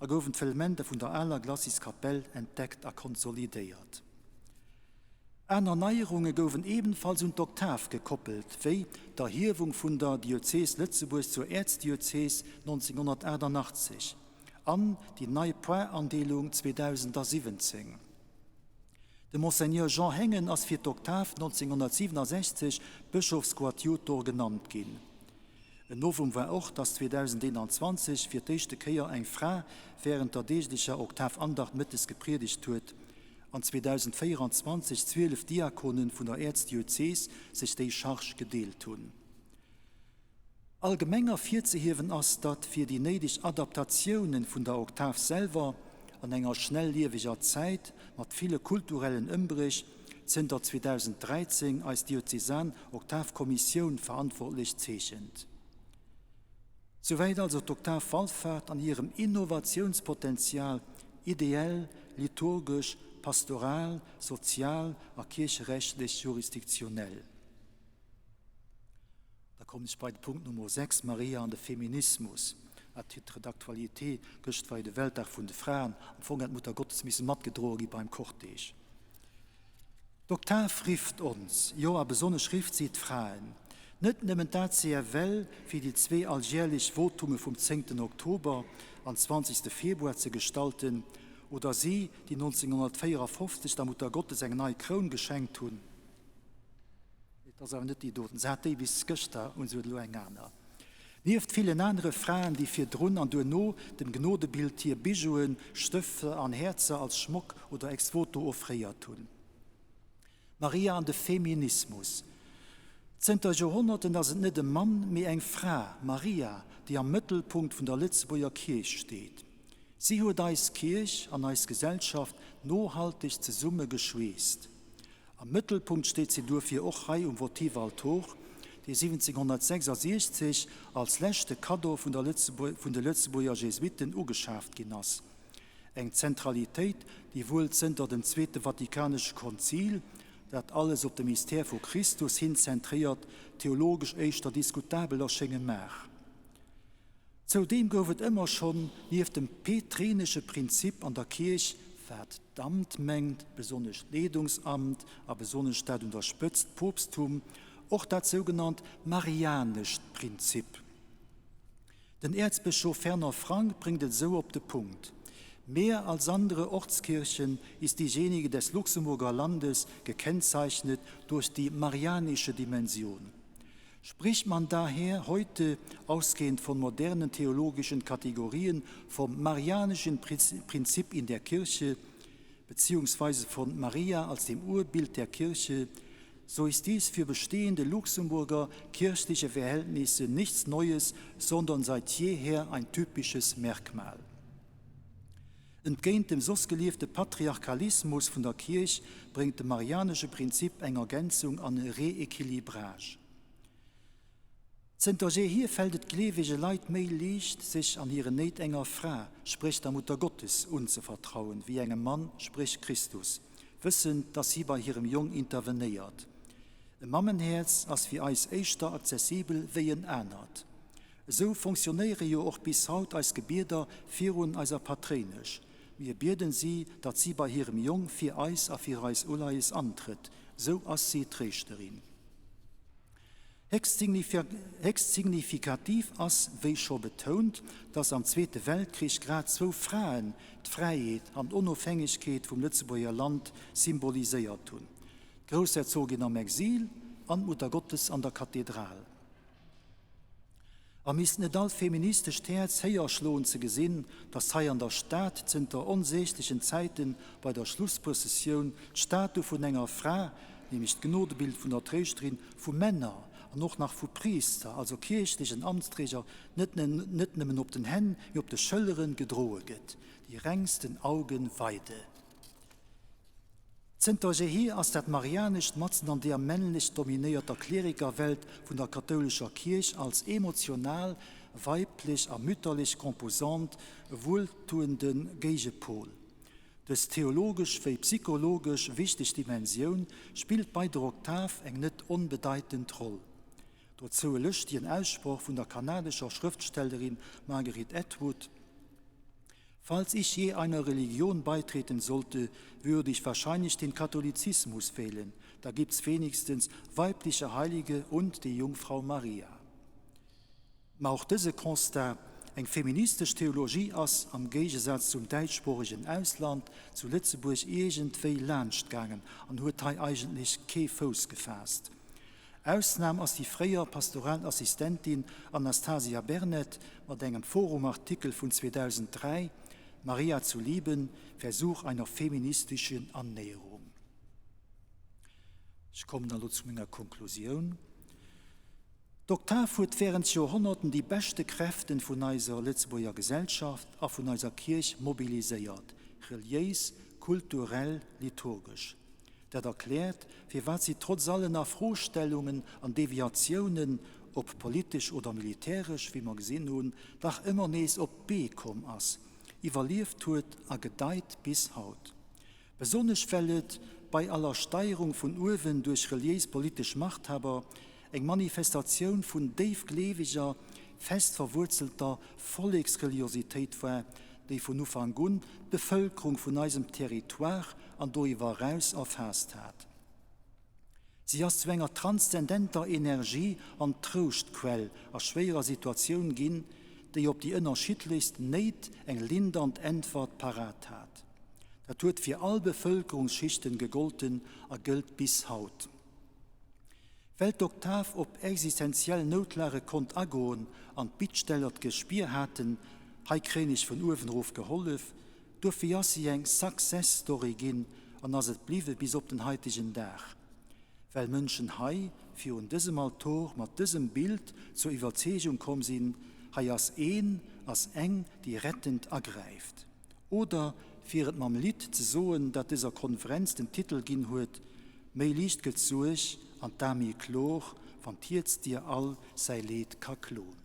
a goufen d'Fëllementer vun der aler Glacis-Kapell entdeckt a konsolidéiert. Aner Neierunge gouwen ebenfalls un d'Oktav gekoppelt, wéi d'Erhiewung vun der Diözees Lëtzebuerg zur Äerzdiözees 1988 an déi nei Pointandeelung 2017. De Monseigneur Jean Hengen ass fir d'Oktav 1967 Bëschofskoadjutor genannt ginn. En Novum war och, dass 2021 fir d'éischte Kéier eng Fra wärend der deeglecher Oktavandacht mëttes gepriedegt huet an 2024 12 Diakonen vun der Äerzdiözees sech déi Charge gedeelt hunn. Allgemeng ervirzehiewen ass, datt fir déi néideg Adaptatiounen vun der Oktav selwer an enger schnellieweger Zäit mat ville kulturellen Ëmbréch zënter 2013 eis diözesan Oktavkommissioun verantwortlech zeechent. Souwäit also d'Oktav Wallfahrt an hirem Innovatiounspotenzial, ideell, liturgesch, pastoral, sozial a kiercherechtlech jurisdiktionell. Da kommen ech bei de Punkt Nummer 6, Maria an de Feminismus. À titre d'actualité, gëscht war jo de Weltdag vun de Fraen. Am Fong hätt d'Mutter Gottes misse matgedroe gi beim Cortège. D'Oktav rifft ons, jo a besonnesch rifft si d'Fraen. Net nëmmen d'ACFL fir déi zwee alljärlech Votume vum zéngten Oktober an zwanzegste Februar ze gestalten. Oder si, déi 1954 der Muttergottes eng nei Kroun geschenkt hunn. Et ass awer net déi doten, se hat déi bis gëschter un, se huet elo eng aner. Nieft villen anere Fraen, déi virdrun an duerno dem Gnodebild hir Bijouen, Stëfter an Häerzer als Schmock oder Ex-voto offréiert hunn. Maria an de Feminismus. Zënter Joerhonnerten ass et net e Mann, mee eng Fra, Maria, déi am Mëttelpunkt vun der Lëtzebuerger Kierch steet. Si huet eis Kierch an eis Gesellschaft nohalteg zesumme geschweesst. Am Mëttelpunkt steet si duerfir och hei um Votivaltor, dee 1766 als leschte Kaddo vun de Lëtzebuerger Jesuitten ugeschaaft ginn ass. Eng Zentralitéit, déi wuel zënter dem Zweete Vatikanesche Konzil, dat alles op de Mystère vu Christus hin zentréiert, theologesch éischter diskutabel erschénge mag. Zoudeem gouf et ëmmer schonn, nieft dem petrenesche Prinzip an der Kierch, wat d'Amt mengt, besonnesch d'Leedungsamt a besonnesch dat un der Spëtzt, d'Poopsttum, och dat sougenannt marianescht Prinzip. Den Äerzbëschof Fernand Frank bréngt et esou op de Punkt, Mehr als andere Ortskirchen ist diejenige des Luxemburger Landes gekennzeichnet durch die marianische Dimension. Spricht man daher heute, ausgehend von modernen theologischen Kategorien, vom marianischen Prinzip in der Kirche beziehungsweise von Maria als dem Urbild der Kirche, so ist dies für bestehende Luxemburger kirchliche Verhältnisse nichts Neues, sondern seit jeher ein typisches Merkmal. Entgéint dem soss geliefte Patriarchalismus vun der Kierch bréngt de marianesche Prinzip eng Ergänzung an e Rééquilibrage. Zënter jeehier fält et gleewege Leit méi liicht, sech an hiren Néit enger Fra, spréch der Muttergottes, unzevertrauen, wéi engem Mann, spréch Christus, wëssend, dass si bei hirem Jong intervenéiert. E Mammenhäerz ass fir eis éischter accessibel wéi en anert. Esou fonctionnéiere jo och bis haut eis Gebieder virun eiser Patréinesch. Mir bieden si, datt si bei hirem Jong fir eis a fir eis Uleies antrëtt. Sou ass si Tréischterin. Héchst signifikativ ass, wéi scho betount, datt am Zweete Weltkrich grad zwou Fraen d'Fräiheet an d'Onofhängegkeet vum Lëtzebuerger Land symboliséiert hunn, d'Groussherzogin am Exil an d'Muttergottes an der Kathedral. A misst net all feministescht Häerz héier schloen ze gesinn, datt hei an der Stad zënter onsäglechen Zäiten bei der Schlussprëssessioun d'Statu vun enger Fra, nämlech d'Gnodebild vun der Tréischterin, vu Männer an och nach vu Priister, also kierchlechen Amtsträger, net net nëmmen op den Hänn, mee op de Schëlleren gedroe gëtt, die rengsten Augen weide. Zënter jeehier ass dat Marianescht matzen an deer männlech dominéierter Klerikerwelt vun der kathoulescher Kierch als emotional, weiblech a mütterlech Composante e wueltuende Géigepol. Dës theologesch wéi psychologesch wichteg Dimensioun spillt bei der Oktav eng net onbedeitend Roll. Dozou e lëschtegen Aussproch vun der kanadescher Schrëftstellerin Margaret Atwood, Falls ich je einer Religion beitreten sollte, würde ich wahrscheinlich den Katholizismus wählen. Da gibt's wenigstens weibliche Heilige und die Jungfrau Maria. Ma och dëse Constat, eng feministesch Theologie ass, am Géigesaz zum däitschsproochegen Ausland, zu Lëtzebuerg iergendwéi laanschtgaangen an huet hei eigentlech kee Fouss gefaasst. Ausnam ass déi fréier pastoral Assistentin Anastasia Bernet mat engem Forum-Artikel vun 2003, Maria zu lieben, Versuch einer feministischen Annäherung. Ech kommen elo zu menger Konklusioun. D'Oktav huet während Joerhonnerten déi beschte Kräften vun eiser Lëtzebuerger Gesellschaft a vun eiser Kierch mobiliséiert, reliéis, kulturell, liturgesch. Dat erkläert, firwat si trotz allen Afrostellungen an Deviatiounen, ob politesch oder militäresch, wéi mer gesinn hunn, dach ëmmer nees op d'Bee komm ass, iwwerlieft huet a gedeit bis haut. Besonnesch well et, bei aller Steierung vun uewen duerch reliéis-politesch Machthaber, eng Manifestatioun vun déifgleeweger, fest verwuerzelter Volleksreliositéit war, déi vun Ufank un d'Bevëlkerung vun eisem Territoire an doriwwer eraus erfaasst hat. Si ass zu enger transzendenter Energie an Trouschtquell a schwéierer Situatioun ginn, déi op déi ënnerschiddlechst Néit eng lindernd Äntwert parat hat. Dat huet fir all Bevëlkerungsschichten gegolten a gëllt bis haut. Well d'Oktav op existenziell Noutlage konnt agoen an d'Bittsteller d'Gespier haten, hei kréien ech vun uewen erof gehollef, duerfir ass si eng Success Story ginn an ass et bliwwe bis op den haitegen Dag. Well Mënschen hei virun dësem Altor mat dësem Bild zur Iwwerzeegung komm sinn, hei ass een, ass eng, déi rettend agräift. Oder, fir et mam Lidd ze soen, dat dëser Konferenz den Titel ginn huet, Méi liicht gëtt d'Suerg an d'A méi klor, wann d'Hierz dir all säi Leed ka klon.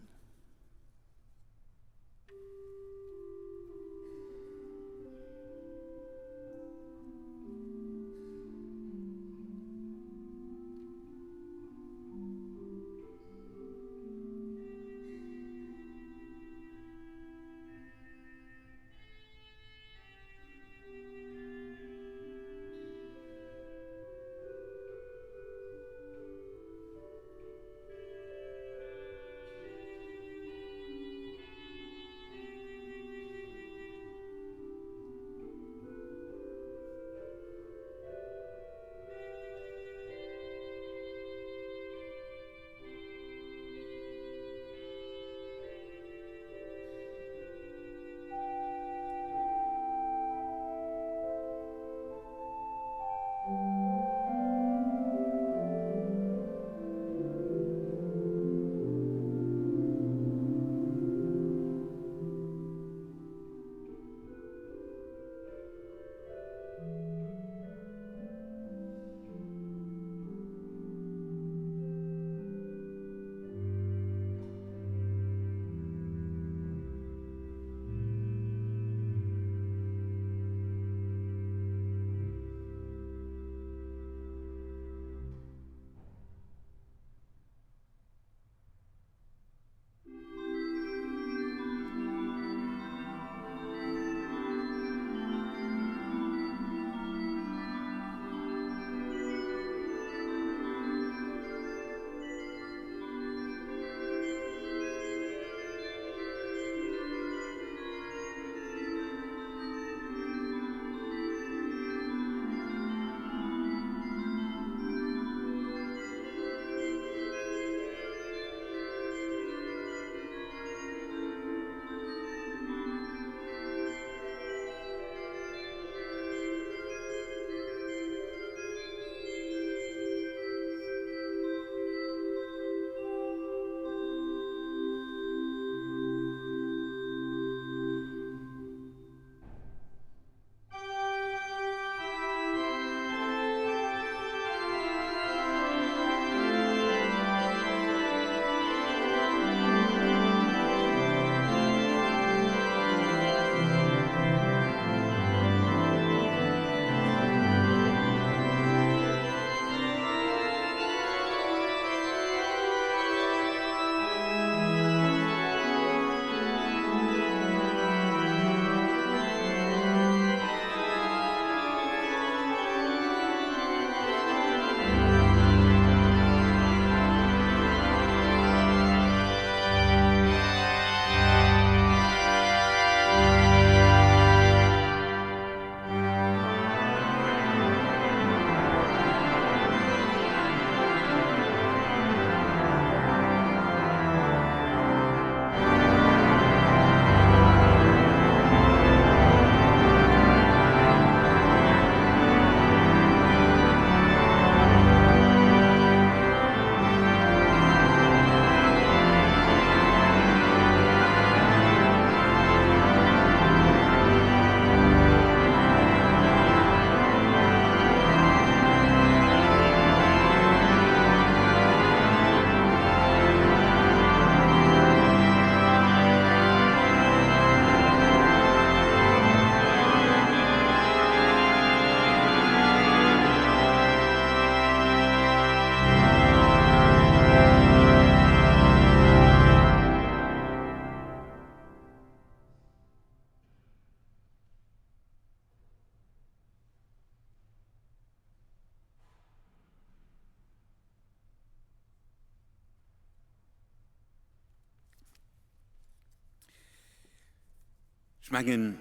Ech mengen,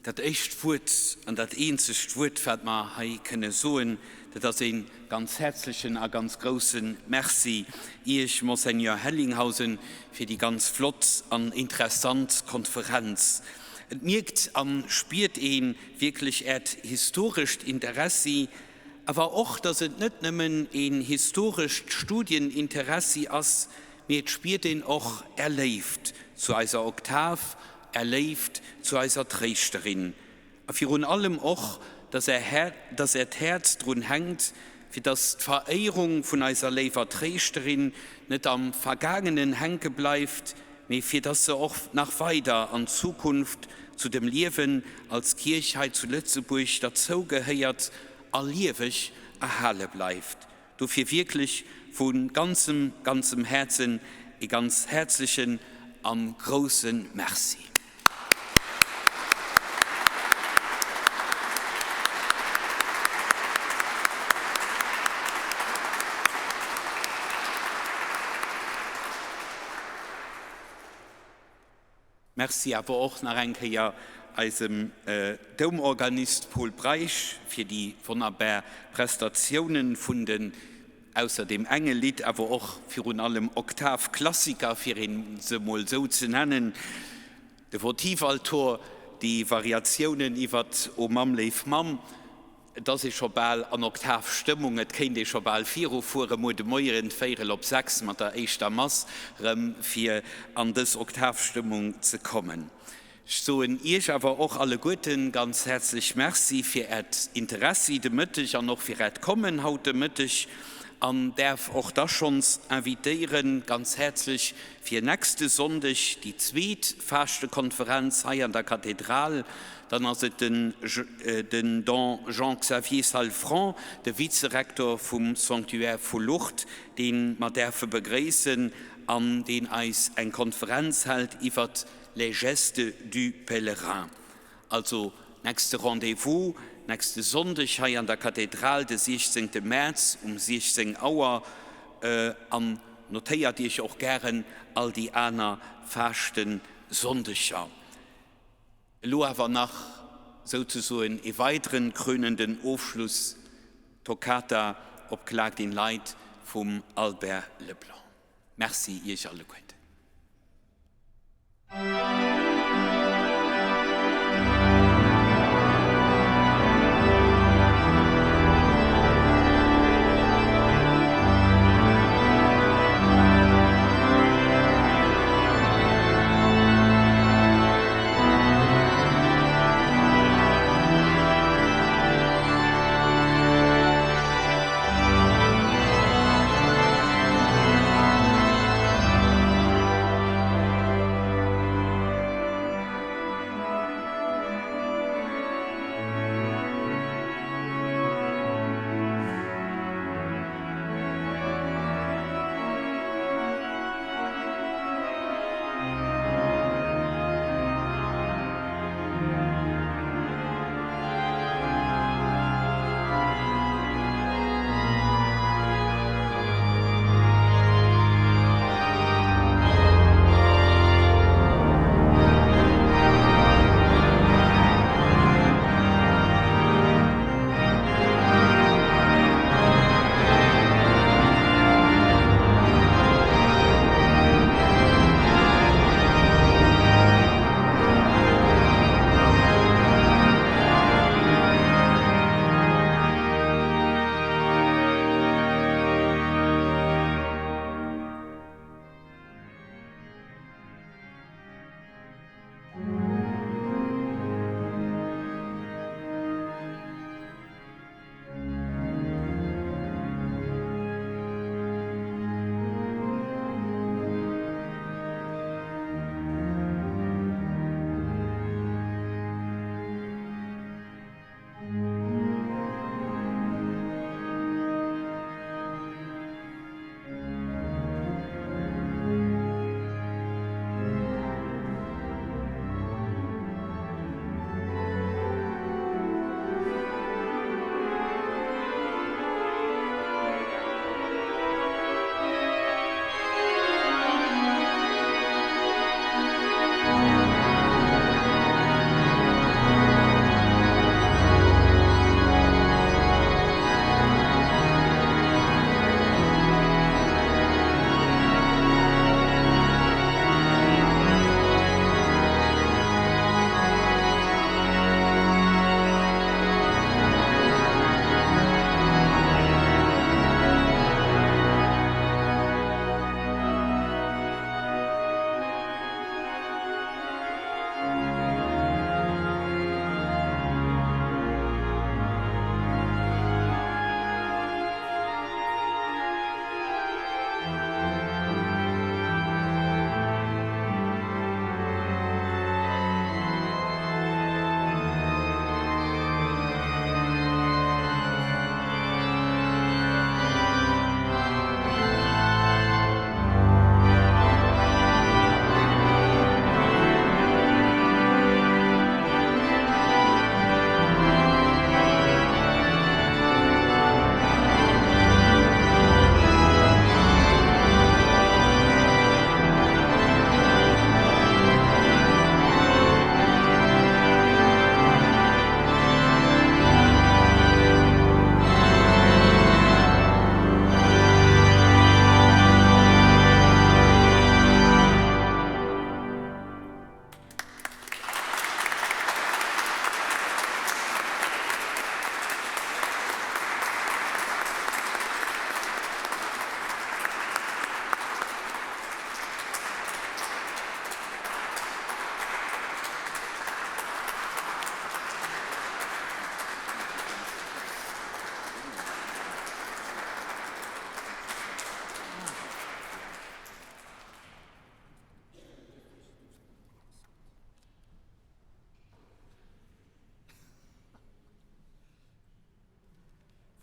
Dat éischt Wuert an dat eenzegt Wuert, wat mer hei kënne soen, dat ass ee ganz häerzlechen a ganz grousse Merci Iech, Monseigneur Hellinghausen, fir déi ganz flott an interessant Konferenz. Et mierkt a spiert ee wierklech Äert historescht Interessi, awer och, datt et net nëmmen een historescht Studieninteressi ass, mee et spiert een och Är Léift zu eiser Oktav, Är Léift zu eiser Tréischterin a virun allem och, dass Är dass Äert Häerz drun hänkt, fir dass d'Veréierung vun eiser léiwer Tréischterin net am Vergaangenen hänke bleift, mee fir dass se och nach weider an Zukunft zu dem Liewen als Kierch hei zu Lëtzebuerg derzou gehéiert a lieweg erhale bleift. Dofir wierklech vu ganzem, ganzem Häerzen ee ganz häerzlechen a grousse Merci. Merci awer och nach eng Kéier eisem Doumorganist Pol Breisch fir déi wonnerbar Prestatiounen vun den, ausser deem enge Lidd, awer och virun allem Oktavklassiker, fir een se emol esou ze nennen, de Votivaltor, déi Variatiounen iwwert O Mamm, léif Mamm. Et ass ee scho bal an Oktavstëmmung, et kéint ee scho bal virufuere muer de Moien véirel op 6 mat der éischter Mass rëm fir an dës Oktavstëmmung ze kommen. Ech soen Iech awer och alleguerten ganz häerzlech Merci fir Äert Interessi de Mëtteg an och fir Äert Kommen haut de Mëtteg an däerf och da schonns invitéieren ganz häerzlech fir nächste Sonndeg déi zweet Faaschtekonferenz hei an der Kathedral. Dann ass et den den Don Jean-Xavier Salfrant, de Vizerektor vum Sanctuaire vu Lourdes, dee mer däerfe begréissen an deen eis eng Konferenz hält iwwert Les gestes du pèlerin. Also nächste Rendez-vous, nächste Sonndeg hei an der Kathedral de 16 Mäerz um 16 Auer. An notéiert Iech och gären all déi aner Faaschtesonndeger. Elo awer nach souzesoen ee weideren krönenden Ofschluss, Toccata op Klagt in Leid vum Albert Leblanc. Merci Iech alleguerten.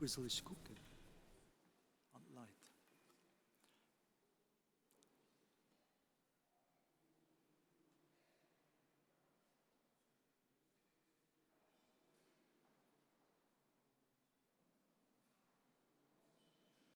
Wou soll ech kucken?